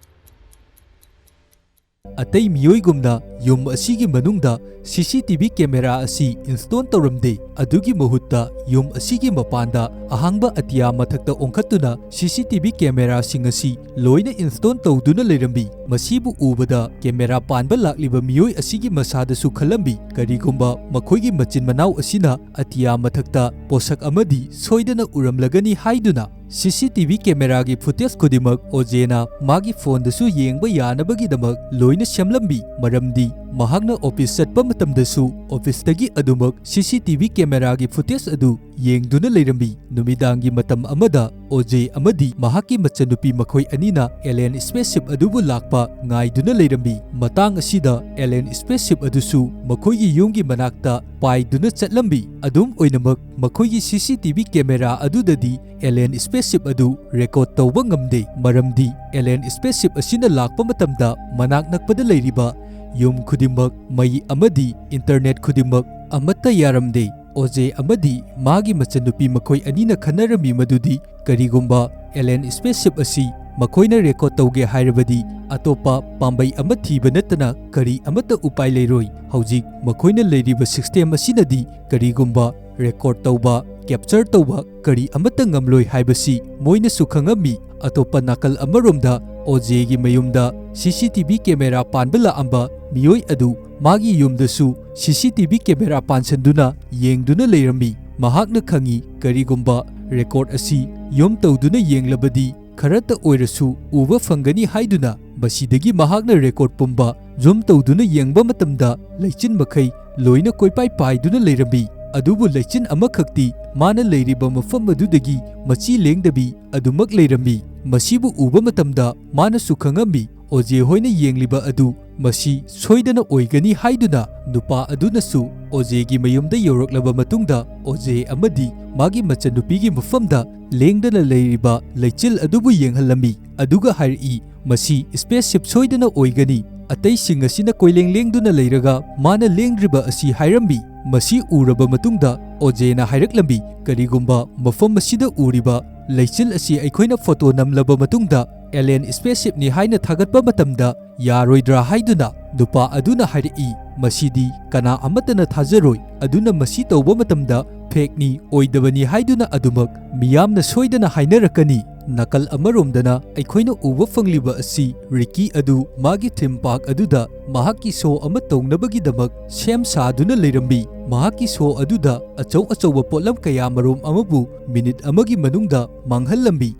ꯑꯇꯩ ꯃꯤꯑꯣꯏꯒꯨꯝꯅ ꯌꯨꯝ ꯑꯁꯤꯒꯤ ꯃꯅꯨꯡꯗ CCTV ꯀꯦꯃꯦꯔꯥ ꯑꯁꯤ ꯏꯟꯁꯇꯣꯜ ꯇꯧꯔꯝꯗꯦ꯫ ꯑꯗꯨꯒꯤ ꯃꯍꯨꯠꯇ ꯌꯨꯝ ꯑꯁꯤꯒꯤ ꯃꯄꯥꯟꯗ ꯑꯍꯥꯡꯕ ꯑꯇꯤꯌꯥ ꯃꯊꯛꯇ ꯑꯣꯟꯈꯠꯇꯨꯅ CCTV ꯀꯦꯃꯦꯔꯥꯁꯤꯡ ꯑꯁꯤ ꯂꯣꯏꯅ ꯏꯟꯁꯇꯣꯜ ꯇꯧꯗꯨꯅ ꯂꯩꯔꯝꯃꯤ꯫ ꯃꯁꯤꯕꯨ ꯎꯕꯗ ꯀꯦꯃꯦꯔꯥ ꯄꯥꯟꯕ ꯂꯥꯛꯂꯤꯕ ꯃꯤꯑꯣꯏ ꯑꯁꯤꯒꯤ ꯃꯁꯥꯗꯁꯨ ꯈꯜꯂꯝꯃꯤ, ꯀꯔꯤꯒꯨꯝꯕ ꯃꯈꯣꯏꯒꯤ ꯃꯆꯤꯟ ꯃꯅꯥꯎ ꯑꯁꯤꯅ ꯑꯇꯤꯌꯥ ꯃꯊꯛꯇ ꯄꯣꯠꯁꯛ ꯑꯃꯗꯤ ꯁꯣꯏꯗꯅ ꯎꯔꯝꯂꯒꯅꯤ ꯍꯥꯏꯗꯨꯅ꯫ CCTV ꯀꯦꯃꯦꯔꯥꯒꯤ ꯐꯨꯇꯦꯖ ꯈꯨꯗꯤꯡꯃꯛ ꯑꯣꯖꯦꯅ ꯃꯥꯒꯤ ꯐꯣꯟꯗꯁꯨ ꯌꯦꯡꯕ ꯌꯥꯅꯕꯒꯤꯗꯃꯛ ꯂꯣꯏꯅ ꯁꯦꯝꯂꯝꯃꯤ, ꯃꯔꯝꯗꯤ ꯃꯍꯥꯛꯅ ꯑꯣꯐꯤꯁ ꯆꯠꯄ ꯃꯇꯝꯗꯁꯨ ꯑꯣꯐꯤꯁꯇꯒꯤ ꯑꯗꯨꯃꯛ CCTV ꯀꯦꯃꯦꯔꯥꯒꯤ ꯐꯨꯇꯦꯖ ꯑꯗꯨ ꯌꯦꯡꯗꯨꯅ ꯂꯩꯔꯝꯃꯤ꯫ ꯅꯨꯃꯤꯗꯥꯡꯒꯤ ꯃꯇꯝ ꯑꯃꯗ ꯑꯣꯖꯦ ꯑꯃꯗꯤ ꯃꯍꯥꯛꯀꯤ ꯃꯆꯟꯅꯨꯄꯤ ꯃꯈꯣꯏ ꯑꯅꯤꯅ alien spaceship ꯑꯗꯨꯕꯨ ꯂꯥꯛꯄ ꯉꯥꯏꯗꯨꯅ ꯂꯩꯔꯝꯃꯤ꯫ ꯃꯇꯥꯡ ꯑꯁꯤꯗ alien spaceship ꯑꯗꯨꯁꯨ ꯃꯈꯣꯏꯒꯤ ꯌꯨꯝꯒꯤ ꯃꯅꯥꯛꯇ ꯄꯥꯏꯗꯨꯅ ꯆꯠꯂꯝꯃꯤ꯫ ꯑꯗꯨꯝ ꯑꯣꯏꯅꯃꯛ, ꯃꯈꯣꯏꯒꯤ CCTV ꯀꯦꯃꯦꯔꯥ ꯑꯗꯨꯗꯗꯤ alien spaceship ꯑꯗꯨ ꯔꯦꯀꯣꯔꯗ ꯇꯧꯕ ꯉꯝꯗꯦ, ꯃꯔꯝꯗꯤ alien spaceship ꯑꯁꯤꯅ ꯂꯥꯛꯄ ꯃꯇꯝꯗ ꯃꯅꯥꯛ ꯅꯛꯄꯗ ꯂꯩꯔꯤꯕ ꯌꯨꯝ ꯈꯨꯗꯤꯡꯃꯛ, ꯃꯩ ꯑꯃꯗꯤ ꯏꯟꯇꯔꯅꯦꯠ ꯈꯨꯗꯤꯡꯃꯛ ꯑꯃꯠꯇ ꯌꯥꯔꯝꯗꯦ꯫ ꯑꯣꯖꯦ ꯑꯃꯗꯤ ꯃꯥꯒꯤ ꯃꯆꯟꯅꯨꯄꯤ ꯃꯈꯣꯏ ꯑꯅꯤꯅ ꯈꯟꯅꯔꯝꯃꯤ ꯃꯗꯨꯗꯤ ꯀꯔꯤꯒꯨꯝꯕ alien spaceship ꯑꯁꯤ ꯃꯈꯣꯏꯅ ꯔꯦꯀꯣꯔꯗ ꯇꯧꯒꯦ ꯍꯥꯏꯔꯕꯗꯤ ꯑꯇꯣꯞꯄ ꯄꯥꯝꯕꯩ ꯑꯃ ꯊꯤꯕ ꯅꯠꯇꯅ ꯀꯔꯤ ꯑꯃꯠꯇ ꯎꯄꯥꯏ ꯂꯩꯔꯣꯏ꯫ ꯍꯧꯖꯤꯛ ꯃꯈꯣꯏꯅ ꯂꯩꯔꯤꯕ ꯁꯤꯁꯇꯦꯝ ꯑꯁꯤꯅꯗꯤ ꯀꯔꯤꯒꯨꯝꯕ ꯔꯦꯀꯣꯔꯗ ꯇꯧꯕ, ꯀꯦꯞꯆꯔ ꯇꯧꯕ ꯀꯔꯤ ꯑꯃꯠꯇ ꯉꯝꯂꯣꯏ ꯍꯥꯏꯕꯁꯤ ꯃꯣꯏꯅꯁꯨ ꯈꯪꯉꯝꯃꯤ꯫ ꯑꯇꯣꯞꯄ ꯅꯥꯀꯜ ꯑꯃꯔꯣꯝꯗ ꯑꯣꯖꯦꯒꯤ ꯃꯌꯨꯝꯗ ꯁꯤ ꯁꯤ ꯇꯤ ꯚꯤ ꯀꯦꯃꯦꯔꯥ ꯄꯥꯟꯕ ꯂꯥꯛꯑꯝꯕ ꯃꯤꯑꯣꯏ ꯑꯗꯨ ꯃꯥꯒꯤ ꯌꯨꯝꯗꯁꯨ ꯁꯤ ꯁꯤ ꯇꯤ ꯚꯤ ꯀꯦꯃꯦꯔꯥ ꯄꯥꯟꯁꯤꯟꯗꯨꯅ ꯌꯦꯡꯗꯨꯅ ꯂꯩꯔꯝꯃꯤ꯫ ꯃꯍꯥꯛꯅ ꯈꯪꯏ, ꯀꯔꯤꯒꯨꯝꯕ ꯔꯦꯀꯣꯔꯗ ꯑꯁꯤ ꯖꯨꯝ ꯇꯧꯗꯨꯅ ꯌꯦꯡꯂꯕꯗꯤ ꯈꯔꯇ ꯑꯣꯏꯔꯁꯨ ꯎꯕ ꯐꯪꯒꯅꯤ ꯍꯥꯏꯗꯨꯅ꯫ ꯃꯁꯤꯗꯒꯤ ꯃꯍꯥꯛꯅ ꯔꯦꯀꯣꯔꯗ ꯄꯨꯝꯕ ꯖꯨꯝ ꯇꯧꯗꯨꯅ ꯌꯦꯡꯕ ꯃꯇꯝꯗ ꯂꯩꯆꯤꯟ ꯃꯈꯩ ꯂꯣꯏꯅ ꯀꯣꯏꯄꯥꯏ ꯄꯥꯏꯗꯨꯅ ꯂꯩꯔꯝꯃꯤ꯫ ꯑꯗꯨꯕꯨ ꯂꯩꯆꯤꯟ ꯑꯃꯈꯛꯇꯤ ꯃꯥꯅ ꯂꯩꯔꯤꯕ ꯃꯐꯝ ꯑꯗꯨꯗꯒꯤ ꯃꯆꯤ ꯂꯦꯡꯗꯕꯤ ꯑꯗꯨꯃꯛ ꯂꯩꯔꯝꯃꯤ꯫ ꯃꯁꯤꯕꯨ ꯎꯕ ꯃꯇꯝꯗ ꯃꯥꯅꯁꯨ ꯈꯪꯉꯝꯃꯤ, ꯑꯣꯖꯦ ꯍꯣꯏꯅ ꯌꯦꯡꯂꯤꯕ ꯑꯗꯨ ꯃꯁꯤ ꯁꯣꯏꯗꯅ ꯑꯣꯏꯒꯅꯤ ꯍꯥꯏꯗꯨꯅ꯫ ꯅꯨꯄꯥ ꯑꯗꯨꯅꯁꯨ ꯑꯣꯖꯦꯒꯤ ꯃꯌꯨꯝꯗ ꯌꯧꯔꯛꯂꯕ ꯃꯇꯨꯡꯗ ꯑꯣꯖꯦ ꯑꯃꯗꯤ ꯃꯥꯒꯤ ꯃꯆꯟꯅꯨꯄꯤꯒꯤ ꯃꯐꯝꯗ ꯂꯦꯡꯗꯅ ꯂꯩꯔꯤꯕ ꯂꯩꯆꯤꯜ ꯑꯗꯨꯕꯨ ꯌꯦꯡꯍꯜꯂꯝꯃꯤ, ꯑꯗꯨꯒ ꯍꯥꯏꯔꯛꯏ, "ꯃꯁꯤ ꯁ꯭ꯄꯦꯁꯁꯤꯞ ꯁꯣꯏꯗꯅ ꯑꯣꯏꯒꯅꯤ꯫ ꯑꯇꯩꯁꯤꯡ ꯑꯁꯤꯅ ꯀꯣꯏꯂꯦꯡ ꯂꯦꯡꯗꯨꯅ ꯂꯩꯔꯒ ꯃꯥꯅ ꯂꯦꯡꯗ꯭ꯔꯤꯕ ꯑꯁꯤ ꯍꯥꯏꯔꯝꯃꯤ꯫" ꯃꯁꯤ ꯎꯔꯕ ꯃꯇꯨꯡꯗ ꯑꯣꯖꯦꯅ ꯍꯥꯏꯔꯛꯂꯝꯃꯤ, "ꯀꯔꯤꯒꯨꯝꯕ ꯃꯐꯝ ꯑꯁꯤꯗ ꯎꯔꯤꯕ ꯂꯩꯆꯤꯜ ꯑꯁꯤ ꯑꯩꯈꯣꯏꯅ ꯐꯣꯇꯣ ꯅꯝꯂꯕ ꯃꯇꯨꯡꯗ ꯑꯦꯂꯤꯌꯟ ꯁ꯭ꯄꯦꯁꯁꯤꯞꯅꯤ ꯍꯥꯏꯅ ꯊꯥꯒꯠꯄ ꯃꯇꯝꯗ ꯌꯥꯔꯣꯏꯗ꯭ꯔꯥ?" ꯍꯥꯏꯗꯨꯅ꯫ ꯅꯨꯄꯥ ꯑꯗꯨꯅ ꯍꯥꯏꯔꯛꯏ, "ꯃꯁꯤꯗꯤ ꯀꯅꯥ ꯑꯃꯠꯇꯅ ꯊꯥꯖꯔꯣꯏ, ꯑꯗꯨꯅ ꯃꯁꯤ ꯇꯧꯕ ꯃꯇꯝꯗ ꯐꯦꯛꯅꯤ, ꯑꯣꯏꯗꯕꯅꯤ ꯍꯥꯏꯗꯨꯅ ꯑꯗꯨꯃꯛ ꯃꯤꯌꯥꯝꯅ ꯁꯣꯏꯗꯅ ꯍꯥꯏꯅꯔꯛꯀꯅꯤ꯫ ꯅꯥꯀꯜ ꯑꯃꯔꯣꯝꯗꯅ ꯑꯩꯈꯣꯏꯅ ꯎꯕ ꯐꯪꯂꯤꯕ ꯑꯁꯤ ꯔꯤꯀꯤ ꯑꯗꯨ ꯃꯥꯒꯤ ꯊꯤꯝ ꯄꯥꯔꯛ ꯑꯗꯨꯗ ꯃꯍꯥꯛꯀꯤ ꯁꯣ ꯑꯃ ꯇꯧꯅꯕꯒꯤꯗꯃꯛ ꯁꯦꯝ ꯁꯥꯗꯨꯅ ꯂꯩꯔꯝꯃꯤ꯫ ꯃꯍꯥꯛꯀꯤ ꯁꯣ ꯑꯗꯨꯗ ꯑꯆꯧ ꯑꯆꯧꯕ ꯄꯣꯠꯂꯝ ꯀꯌꯥ ꯃꯔꯨꯝ ꯑꯃꯕꯨ ꯃꯤꯅꯤꯠ ꯑꯃꯒꯤ ꯃꯅꯨꯡꯗ ꯃꯥꯡꯍꯜꯂꯝꯃꯤ꯫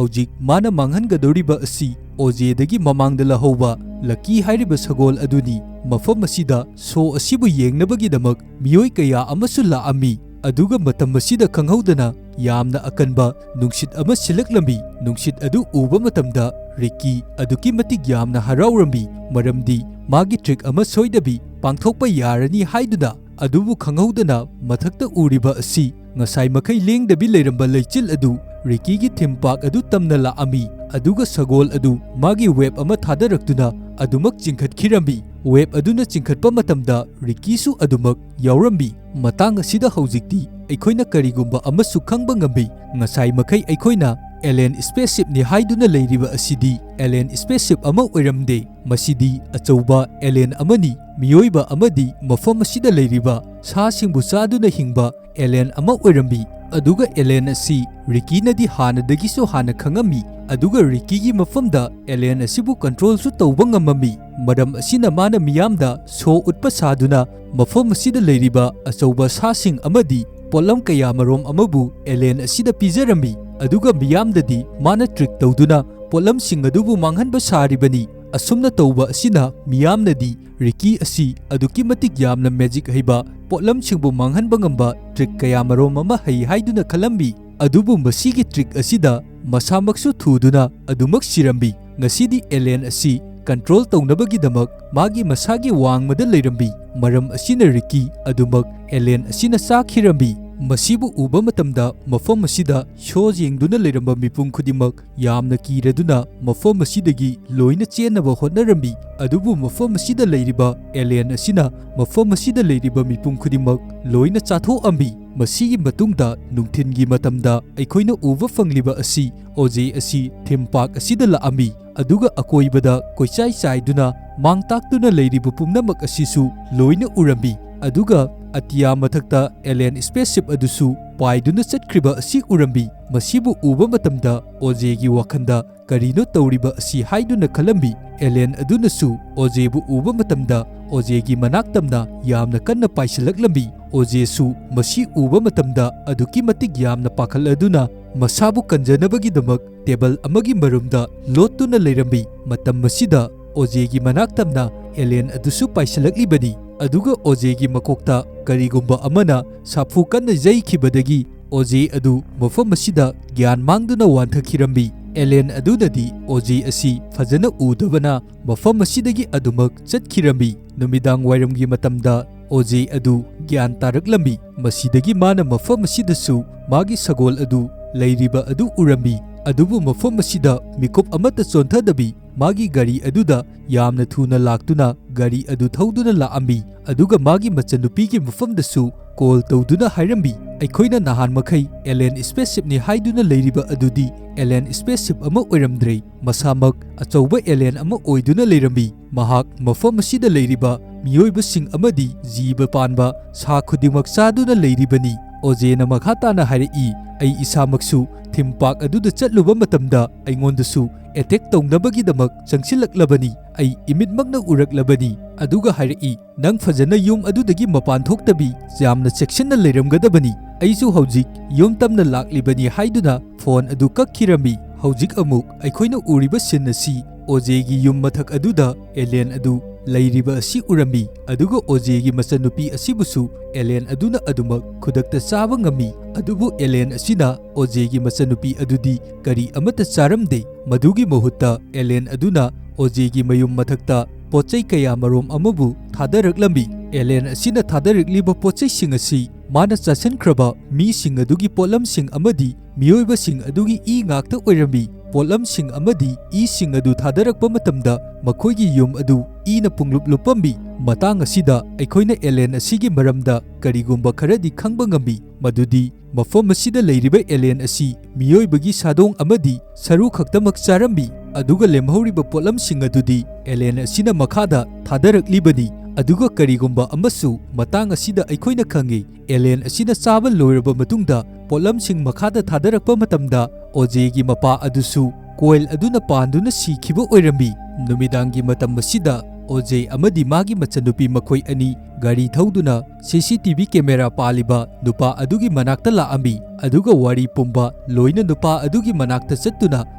ꯍꯧꯖꯤꯛ ꯃꯥꯅ ꯃꯥꯡꯍꯟꯒꯗꯧꯔꯤꯕ ꯑꯁꯤ ꯑꯣꯖꯦꯗꯒꯤ ꯃꯃꯥꯡꯗ ꯂꯧꯍꯧꯕ ꯂꯛꯀꯤ ꯍꯥꯏꯔꯤꯕ ꯁꯒꯣꯜ ꯑꯗꯨꯅꯤ꯫ ꯃꯐꯝ ꯑꯁꯤꯗ ꯁꯣ ꯑꯁꯤꯕꯨ ꯌꯦꯡꯅꯕꯒꯤꯗꯃꯛ ꯃꯤꯑꯣꯏ ꯀꯌꯥ ꯑꯃꯁꯨ ꯂꯥꯛꯑꯝꯃꯤ, ꯑꯗꯨꯒ ꯃꯇꯝ ꯑꯁꯤꯗ ꯈꯪꯍꯧꯗꯅ ꯌꯥꯝꯅ ꯑꯀꯟꯕ ꯅꯨꯡꯁꯤꯠ ꯑꯃ ꯁꯤꯜꯂꯛꯂꯝꯃꯤ꯫ ꯅꯨꯡꯁꯤꯠ ꯑꯗꯨ ꯎꯕ ꯃꯇꯝꯗ ꯔꯤꯀꯤ ꯑꯗꯨꯛꯀꯤ ꯃꯇꯤꯛ ꯌꯥꯝꯅ ꯍꯔꯥꯎꯔꯝꯃꯤ, ꯃꯔꯝꯗꯤ ꯃꯥꯒꯤ ꯇ꯭ꯔꯤꯛ ꯑꯃ ꯁꯣꯏꯗꯕꯤ ꯄꯥꯡꯊꯣꯛꯄ ꯌꯥꯔꯅꯤ ꯍꯥꯏꯗꯨꯅ꯫ ꯑꯗꯨꯕꯨ ꯈꯪꯍꯧꯗꯅ ꯃꯊꯛꯇ ꯎꯔꯤꯕ ꯑꯁꯤ ꯉꯁꯥꯏ ꯃꯈꯩ ꯂꯦꯡꯗꯕꯤ ꯂꯩꯔꯝꯕ ꯂꯩꯆꯤꯜ ꯑꯗꯨ ꯔꯤꯀꯤꯒꯤ ꯊꯤꯝ ꯄꯥꯔꯛ ꯑꯗꯨ ꯇꯝꯅ ꯂꯥꯛꯑꯝꯃꯤ, ꯑꯗꯨꯒ ꯁꯒꯣꯜ ꯑꯗꯨ ꯃꯥꯒꯤ ꯋꯦꯕ ꯑꯃ ꯊꯥꯗꯔꯛꯇꯨꯅ ꯑꯗꯨꯃꯛ ꯆꯤꯡꯈꯠꯈꯤꯔꯝꯃꯤ꯫ ꯋꯦꯕ ꯑꯗꯨꯅ ꯆꯤꯡꯈꯠꯄ ꯃꯇꯝꯗ ꯔꯤꯀꯤꯁꯨ ꯑꯗꯨꯃꯛ ꯌꯥꯎꯔꯝꯃꯤ꯫ ꯃꯇꯥꯡ ꯑꯁꯤꯗ ꯍꯧꯖꯤꯛꯇꯤ ꯑꯩꯈꯣꯏꯅ ꯀꯔꯤꯒꯨꯝꯕ ꯑꯃꯁꯨ ꯈꯪꯕ ꯉꯝꯃꯤ꯫ ꯉꯁꯥꯏ ꯃꯈꯩ ꯑꯩꯈꯣꯏꯅ alien spaceshipꯅꯤ ꯍꯥꯏꯗꯨꯅ ꯂꯩꯔꯤꯕ ꯑꯁꯤꯗꯤ alien spaceship ꯑꯃ ꯑꯣꯏꯔꯝꯗꯦ꯫ ꯃꯁꯤꯗꯤ ꯑꯆꯧꯕ alien ꯑꯃꯅꯤ꯫ ꯃꯤꯑꯣꯏꯕ ꯑꯃꯗꯤ ꯃꯐꯝ ꯑꯁꯤꯗ ꯂꯩꯔꯤꯕ ꯁꯥꯁꯤꯡꯕꯨ ꯆꯥꯗꯨꯅ ꯍꯤꯡꯕ alien ꯑꯃ ꯑꯣꯏꯔꯝꯃꯤ꯫ ꯑꯗꯨꯒ alien ꯑꯁꯤ ꯔꯤꯀꯤꯅꯗꯤ ꯍꯥꯟꯅꯗꯒꯤꯁꯨ ꯍꯥꯟꯅ ꯈꯪꯉꯝꯃꯤ꯫ ꯑꯗꯨꯒ ꯔꯤꯀꯤꯒꯤ ꯃꯐꯝꯗ alien ꯑꯁꯤꯕꯨ controlꯁꯨ ꯇꯧꯕ ꯉꯝꯃꯝꯃꯤ꯫ ꯃꯔꯝ ꯑꯁꯤꯅ ꯃꯥꯅ ꯃꯤꯌꯥꯝꯗ show ꯎꯠꯄ ꯁꯥꯗꯨꯅ ꯃꯐꯝ ꯑꯁꯤꯗ ꯂꯩꯔꯤꯕ ꯑꯆꯧꯕ ꯁꯥꯁꯤꯡ ꯑꯃꯗꯤ ꯄꯣꯠꯂꯝ ꯀꯌꯥꯃꯔꯣꯝ ꯑꯃꯕꯨ alien ꯑꯁꯤꯗ ꯄꯤꯖꯔꯝꯃꯤ꯫ ꯑꯗꯨꯒ ꯃꯤꯌꯥꯝꯗꯗꯤ ꯃꯥꯅ trick ꯇꯧꯗꯨꯅ ꯄꯣꯠꯂꯝꯁꯤꯡ ꯑꯗꯨꯕꯨ ꯃꯥꯡꯍꯟꯕ ꯁꯥꯔꯤꯕꯅꯤ꯫ ꯑꯁꯨꯝꯅ ꯇꯧꯕ ꯑꯁꯤꯅ ꯃꯤꯌꯥꯝꯅꯗꯤ ꯔꯤꯀꯤ ꯑꯁꯤ ꯑꯗꯨꯛꯀꯤ ꯃꯇꯤꯛ ꯌꯥꯝꯅ magic ꯍꯩꯕ, ꯄꯣꯠꯂꯝꯁꯤꯡꯕꯨ ꯃꯥꯡꯍꯟꯕ ꯉꯝꯕ trick ꯀꯌꯥꯃꯔꯣꯝ ꯑꯃ ꯍꯩ ꯍꯥꯏꯗꯨꯅ ꯈꯜꯂꯝꯃꯤ꯫ ꯑꯗꯨꯕꯨ ꯃꯁꯤꯒꯤ trick ꯑꯁꯤꯗ ꯃꯁꯥꯃꯛꯁꯨ ꯊꯨꯗꯨꯅ ꯑꯗꯨꯃꯛ ꯁꯤꯔꯝꯃꯤ꯫ ꯉꯁꯤꯗꯤ alien ꯑꯁꯤ control ꯇꯧꯅꯕꯒꯤꯗꯃꯛ ꯃꯥꯒꯤ ꯃꯁꯥꯒꯤ ꯋꯥꯡꯃꯗ ꯂꯩꯔꯝꯃꯤ꯫ ꯃꯔꯝ ꯑꯁꯤꯅ ꯔꯤꯀꯤ ꯑꯗꯨꯃꯛ alien ꯑꯁꯤꯅ ꯆꯥꯈꯤꯔꯝꯃꯤ꯫ ꯃꯁꯤꯕꯨ ꯎꯕ ꯃꯇꯝꯗ ꯃꯐꯝ ꯑꯁꯤꯗ show ꯌꯦꯡꯗꯨꯅ ꯂꯩꯔꯝꯕ ꯃꯤꯄꯨꯝ ꯈꯨꯗꯤꯡꯃꯛ ꯌꯥꯝꯅ ꯀꯤꯔꯗꯨꯅ ꯃꯐꯝ ꯑꯁꯤꯗꯒꯤ ꯂꯣꯏꯅ ꯆꯦꯟꯅꯕ ꯍꯣꯠꯅꯔꯝꯃꯤ꯫ ꯑꯗꯨꯕꯨ ꯃꯐꯝ ꯑꯁꯤꯗ ꯂꯩꯔꯤꯕ alien ꯑꯁꯤꯅ ꯃꯐꯝ ꯑꯁꯤꯗ ꯂꯩꯔꯤꯕ ꯃꯤꯄꯨꯝ ꯈꯨꯗꯤꯡꯃꯛ ꯂꯣꯏꯅ ꯆꯥꯊꯣꯛꯑꯝꯃꯤ꯫ ꯃꯁꯤꯒꯤ ꯃꯇꯨꯡꯗ ꯅꯨꯡꯊꯤꯜꯒꯤ ꯃꯇꯝꯗ ꯑꯩꯈꯣꯏꯅ ꯎꯕ ꯐꯪꯂꯤꯕ ꯑꯁꯤ ꯑꯣꯖꯦ ꯑꯁꯤ theme park ꯑꯁꯤꯗ ꯂꯥꯛꯑꯝꯃꯤ꯫ ꯑꯗꯨꯒ ꯑꯀꯣꯏꯕꯗ ꯀꯣꯏꯆꯥꯏ ꯆꯥꯏꯗꯨꯅ ꯃꯥꯡ ꯇꯥꯛꯇꯨꯅ ꯂꯩꯔꯤꯕ ꯄꯨꯝꯅꯃꯛ ꯑꯁꯤꯁꯨ ꯂꯣꯏꯅ ꯎꯔꯝꯃꯤ꯫ ꯑꯗꯨꯒ ꯑꯇꯤꯌꯥ ꯃꯊꯛꯇ alien spaceship ꯑꯗꯨꯁꯨ ꯄꯥꯏꯗꯨꯅ ꯆꯠꯈ꯭ꯔꯤꯕ ꯑꯁꯤ ꯎꯔꯝꯃꯤ꯫ ꯃꯁꯤꯕꯨ ꯎꯕ ꯃꯇꯝꯗ ꯑꯣꯖꯦꯒꯤ ꯋꯥꯈꯜꯗ ꯀꯔꯤꯅꯣ ꯇꯧꯔꯤꯕ ꯑꯁꯤ ꯍꯥꯏꯗꯨꯅ ꯈꯜꯂꯝꯃꯤ꯫ Alien ꯑꯗꯨꯅꯁꯨ ꯑꯣꯖꯦꯕꯨ ꯎꯕ ꯃꯇꯝꯗ ꯑꯣꯖꯦꯒꯤ ꯃꯅꯥꯛ ꯇꯝꯅ ꯌꯥꯝꯅ ꯀꯟꯅ ꯄꯥꯏꯁꯤꯜꯂꯛꯂꯝꯃꯤ꯫ ꯑꯣꯖꯦꯁꯨ ꯃꯁꯤ ꯎꯕ ꯃꯇꯝꯗ ꯑꯗꯨꯛꯀꯤ ꯃꯇꯤꯛ ꯌꯥꯝꯅ ꯄꯥꯈꯠꯂꯗꯨꯅ ꯃꯁꯥꯕꯨ ꯀꯟꯖꯅꯕꯒꯤꯗꯃꯛ table ꯑꯃꯒꯤ ꯃꯔꯨꯝꯗ ꯂꯣꯠꯇꯨꯅ ꯂꯩꯔꯝꯃꯤ꯫ ꯃꯇꯝ ꯑꯁꯤꯗ ꯑꯣꯖꯦꯒꯤ ꯃꯅꯥꯛ ꯇꯝꯅ alien ꯑꯗꯨꯁꯨ ꯄꯥꯏꯁꯤꯜꯂꯛꯂꯤꯕꯅꯤ꯫ ꯑꯗꯨꯒ ꯑꯣꯖꯦꯒꯤ ꯃꯀꯣꯛꯇ ꯀꯔꯤꯒꯨꯝꯕ ꯑꯃꯅ ꯁꯥꯐꯨ ꯀꯟꯅ ꯌꯩꯈꯤꯕꯗꯒꯤ ꯑꯣꯖꯦ ꯑꯗꯨ ꯃꯐꯝ ꯑꯁꯤꯗ ꯒ꯭ꯌꯥꯟ ꯃꯥꯡꯗꯨꯅ ꯋꯥꯟꯊꯈꯤꯔꯝꯃꯤ꯫ Alien ꯑꯗꯨꯅꯗꯤ ꯑꯣꯖꯦ ꯑꯁꯤ ꯐꯖꯅ ꯎꯗꯕꯅ ꯃꯐꯝ ꯑꯁꯤꯗꯒꯤ ꯑꯗꯨꯃꯛ ꯆꯠꯈꯤꯔꯝꯃꯤ꯫ ꯅꯨꯃꯤꯗꯥꯡ ꯋꯥꯏꯔꯝꯒꯤ ꯃꯇꯝꯗ ꯑꯣꯖꯦ ꯑꯗꯨ ꯒ꯭ꯌꯥꯟ ꯇꯥꯔꯛꯂꯝꯃꯤ꯫ ꯃꯁꯤꯗꯒꯤ ꯃꯥꯅ ꯃꯐꯝ ꯑꯁꯤꯗꯁꯨ ꯃꯥꯒꯤ ꯁꯒꯣꯜ ꯑꯗꯨ ꯂꯩꯔꯤꯕ ꯑꯗꯨ ꯎꯔꯝꯃꯤ꯫ ꯑꯗꯨꯕꯨ ꯃꯐꯝ ꯑꯁꯤꯗ ꯃꯤꯀꯨꯞ ꯑꯃꯠꯇ ꯆꯣꯟꯊꯗꯕꯤ ꯃꯥꯒꯤ ꯒꯥꯔꯤ ꯑꯗꯨꯗ ꯌꯥꯝꯅ ꯊꯨꯅ ꯂꯥꯛꯇꯨꯅ ꯒꯥꯔꯤ ꯑꯗꯨ ꯊꯧꯗꯨꯅ ꯂꯥꯛꯑꯝꯃꯤ꯫ ꯑꯗꯨꯒ ꯃꯥꯒꯤ ꯃꯆꯟꯅꯨꯄꯤꯒꯤ ꯃꯐꯝꯗꯁꯨ ꯀꯣꯜ ꯇꯧꯗꯨꯅ ꯍꯥꯏꯔꯝꯃꯤ, "ꯑꯩꯈꯣꯏꯅ ꯅꯍꯥꯟ ꯃꯈꯩ alien spaceshipꯅꯤ ꯍꯥꯏꯗꯨꯅ ꯂꯩꯔꯤꯕ ꯑꯗꯨꯗꯤ alien spaceship ꯑꯃ ꯑꯣꯏꯔꯝꯗ꯭ꯔꯦ, ꯃꯁꯥꯃꯛ ꯑꯆꯧꯕ alien ꯑꯃ ꯑꯣꯏꯗꯨꯅ ꯂꯩꯔꯝꯃꯤ꯫ ꯃꯍꯥꯛ ꯃꯐꯝ ꯑꯁꯤꯗ ꯂꯩꯔꯤꯕ ꯃꯤꯑꯣꯏꯕꯁꯤꯡ ꯑꯃꯗꯤ ꯖꯤꯕ ꯄꯥꯟꯕ ꯁꯥ ꯈꯨꯗꯤꯡꯃꯛ ꯆꯥꯗꯨꯅ ꯂꯩꯔꯤꯕꯅꯤ꯫" ꯑꯣꯖꯦꯅ ꯃꯈꯥ ꯇꯥꯅ ꯍꯥꯏꯔꯛꯏ, "ꯑꯩ ꯏꯁꯥꯃꯛꯁꯨ theme park ꯑꯗꯨꯗ ꯆꯠꯂꯨꯕ ꯃꯇꯝꯗ ꯑꯩꯉꯣꯟꯗꯁꯨ attack ꯇꯧꯅꯕꯒꯤꯗꯃꯛ ꯆꯪꯁꯤꯜꯂꯛꯂꯕꯅꯤ꯫ ꯑꯩ ꯏꯃꯤꯠꯃꯛꯅ ꯎꯔꯛꯂꯕꯅꯤ꯫" ꯑꯗꯨꯒ ꯍꯥꯏꯔꯛꯏ, "ꯅꯪ ꯐꯖꯅ ꯌꯨꯝ ꯑꯗꯨꯗꯒꯤ ꯃꯄꯥꯟ ꯊꯣꯛꯇꯕꯤ ꯌꯥꯝꯅ ꯆꯦꯛꯁꯤꯟꯅ ꯂꯩꯔꯝꯒꯗꯕꯅꯤ꯫ ꯑꯩꯁꯨ ꯍꯧꯖꯤꯛ ꯌꯨꯝ ꯇꯝꯅ ꯂꯥꯛꯂꯤꯕꯅꯤ" ꯍꯥꯏꯗꯨꯅ ꯐꯣꯟ ꯑꯗꯨ ꯀꯛꯈꯤꯔꯝꯃꯤ꯫ ꯍꯧꯖꯤꯛ ꯑꯃꯨꯛ ꯑꯩꯈꯣꯏꯅ ꯎꯔꯤꯕ scene ꯑꯁꯤ ꯑꯣꯖꯦꯒꯤ ꯌꯨꯝ ꯃꯊꯛ ꯑꯗꯨꯗ alien ꯑꯗꯨ ꯂꯩꯔꯤꯕ ꯑꯁꯤ ꯎꯔꯝꯃꯤ꯫ ꯑꯗꯨꯒ ꯑꯣꯖꯦꯒꯤ ꯃꯆꯟꯅꯨꯄꯤ ꯑꯁꯤꯕꯨꯁꯨ alien ꯑꯗꯨꯅ ꯑꯗꯨꯃꯛ ꯈꯨꯗꯛꯇ ꯆꯥꯕ ꯉꯝꯃꯤ꯫ ꯑꯗꯨꯕꯨ alien ꯑꯁꯤꯅ ꯑꯣꯖꯦꯒꯤ ꯃꯆꯟꯅꯨꯄꯤ ꯑꯗꯨꯗꯤ ꯀꯔꯤ ꯑꯃꯠꯇ ꯆꯥꯔꯝꯗꯦ꯫ ꯃꯗꯨꯒꯤ ꯃꯍꯨꯠꯇ alien ꯑꯗꯨꯅ ꯑꯣꯖꯦꯒꯤ ꯃꯌꯨꯝ ꯃꯊꯛꯇ ꯄꯣꯠꯆꯩ ꯀꯌꯥ ꯃꯔꯨꯝ ꯑꯃꯕꯨ ꯊꯥꯗꯔꯛꯂꯝꯃꯤ꯫ Alien ꯑꯁꯤꯅ ꯊꯥꯗꯔꯛꯂꯤꯕ ꯄꯣꯠꯆꯩꯁꯤꯡ ꯑꯁꯤ ꯃꯥꯅ ꯆꯥꯁꯤꯟꯈ꯭ꯔꯕ ꯃꯤꯁꯤꯡ ꯑꯗꯨꯒꯤ ꯄꯣꯠꯂꯝꯁꯤꯡ ꯑꯃꯗꯤ ꯃꯤꯑꯣꯏꯕꯁꯤꯡ ꯑꯗꯨꯒꯤ ꯏ ꯉꯥꯛꯇ ꯑꯣꯏꯔꯝꯃꯤ꯫ ꯄꯣꯠꯂꯝꯁꯤꯡ ꯑꯃꯗꯤ ꯏꯁꯤꯡ ꯑꯗꯨ ꯊꯥꯗꯔꯛꯄ ꯃꯇꯝꯗ ꯃꯈꯣꯏꯒꯤ ꯌꯨꯝ ꯑꯗꯨ ꯏꯅ ꯄꯨꯡꯂꯨꯞ ꯂꯨꯞꯄꯝꯃꯤ꯫ ꯃꯇꯥꯡ ꯑꯁꯤꯗ ꯑꯩꯈꯣꯏꯅ alien ꯑꯁꯤꯒꯤ ꯃꯔꯝꯗ ꯀꯔꯤꯒꯨꯝꯕ ꯈꯔꯗꯤ ꯈꯪꯕ ꯉꯝꯃꯤ, ꯃꯗꯨꯗꯤ ꯃꯐꯝ ꯑꯁꯤꯗ ꯂꯩꯔꯤꯕ alien ꯑꯁꯤ ꯃꯤꯑꯣꯏꯕꯒꯤ ꯁꯥꯗꯣꯡ ꯑꯃꯗꯤ ꯁꯔꯨ ꯈꯛꯇꯃꯛ ꯆꯥꯔꯝꯃꯤ, ꯑꯗꯨꯒ ꯂꯦꯝꯍꯧꯔꯤꯕ ꯄꯣꯠꯂꯝꯁꯤꯡ ꯑꯗꯨꯗꯤ alien ꯑꯁꯤꯅ ꯃꯈꯥꯗ ꯊꯥꯗꯔꯛꯂꯤꯕꯅꯤ꯫ ꯑꯗꯨꯒ ꯀꯔꯤꯒꯨꯝꯕ ꯑꯃꯁꯨ ꯃꯇꯥꯡ ꯑꯁꯤꯗ ꯑꯩꯈꯣꯏꯅ ꯈꯪꯉꯤ, alien ꯑꯁꯤꯅ ꯆꯥꯕ ꯂꯣꯏꯔꯕ ꯃꯇꯨꯡꯗ ꯄꯣꯠꯂꯝꯁꯤꯡ ꯃꯈꯥꯗ ꯊꯥꯗꯔꯛꯄ ꯃꯇꯝꯗ ꯑꯣꯖꯦꯒꯤ ꯃꯄꯥ ꯑꯗꯨꯁꯨ coil ꯑꯗꯨꯅ ꯄꯥꯟꯗꯨꯅ ꯁꯤꯈꯤꯕ ꯑꯣꯏꯔꯝꯃꯤ꯫ ꯅꯨꯃꯤꯗꯥꯡꯒꯤ ꯃꯇꯝ ꯑꯁꯤꯗ ꯑꯣꯖꯦ ꯑꯃꯗꯤ ꯃꯥꯒꯤ ꯃꯆꯟꯅꯨꯄꯤ ꯃꯈꯣꯏ ꯑꯅꯤ ꯒꯥꯔꯤ ꯊꯧꯗꯨꯅ C C T V camera ꯄꯥꯜꯂꯤꯕ ꯅꯨꯄꯥ ꯑꯗꯨꯒꯤ ꯃꯅꯥꯛꯇ ꯂꯥꯛꯑꯝꯃꯤ, ꯑꯗꯨꯒ ꯋꯥꯔꯤ ꯄꯨꯝꯕ ꯂꯣꯏꯅ ꯅꯨꯄꯥ ꯑꯗꯨꯒꯤ ꯃꯅꯥꯛꯇ ꯆꯠꯇꯨꯅ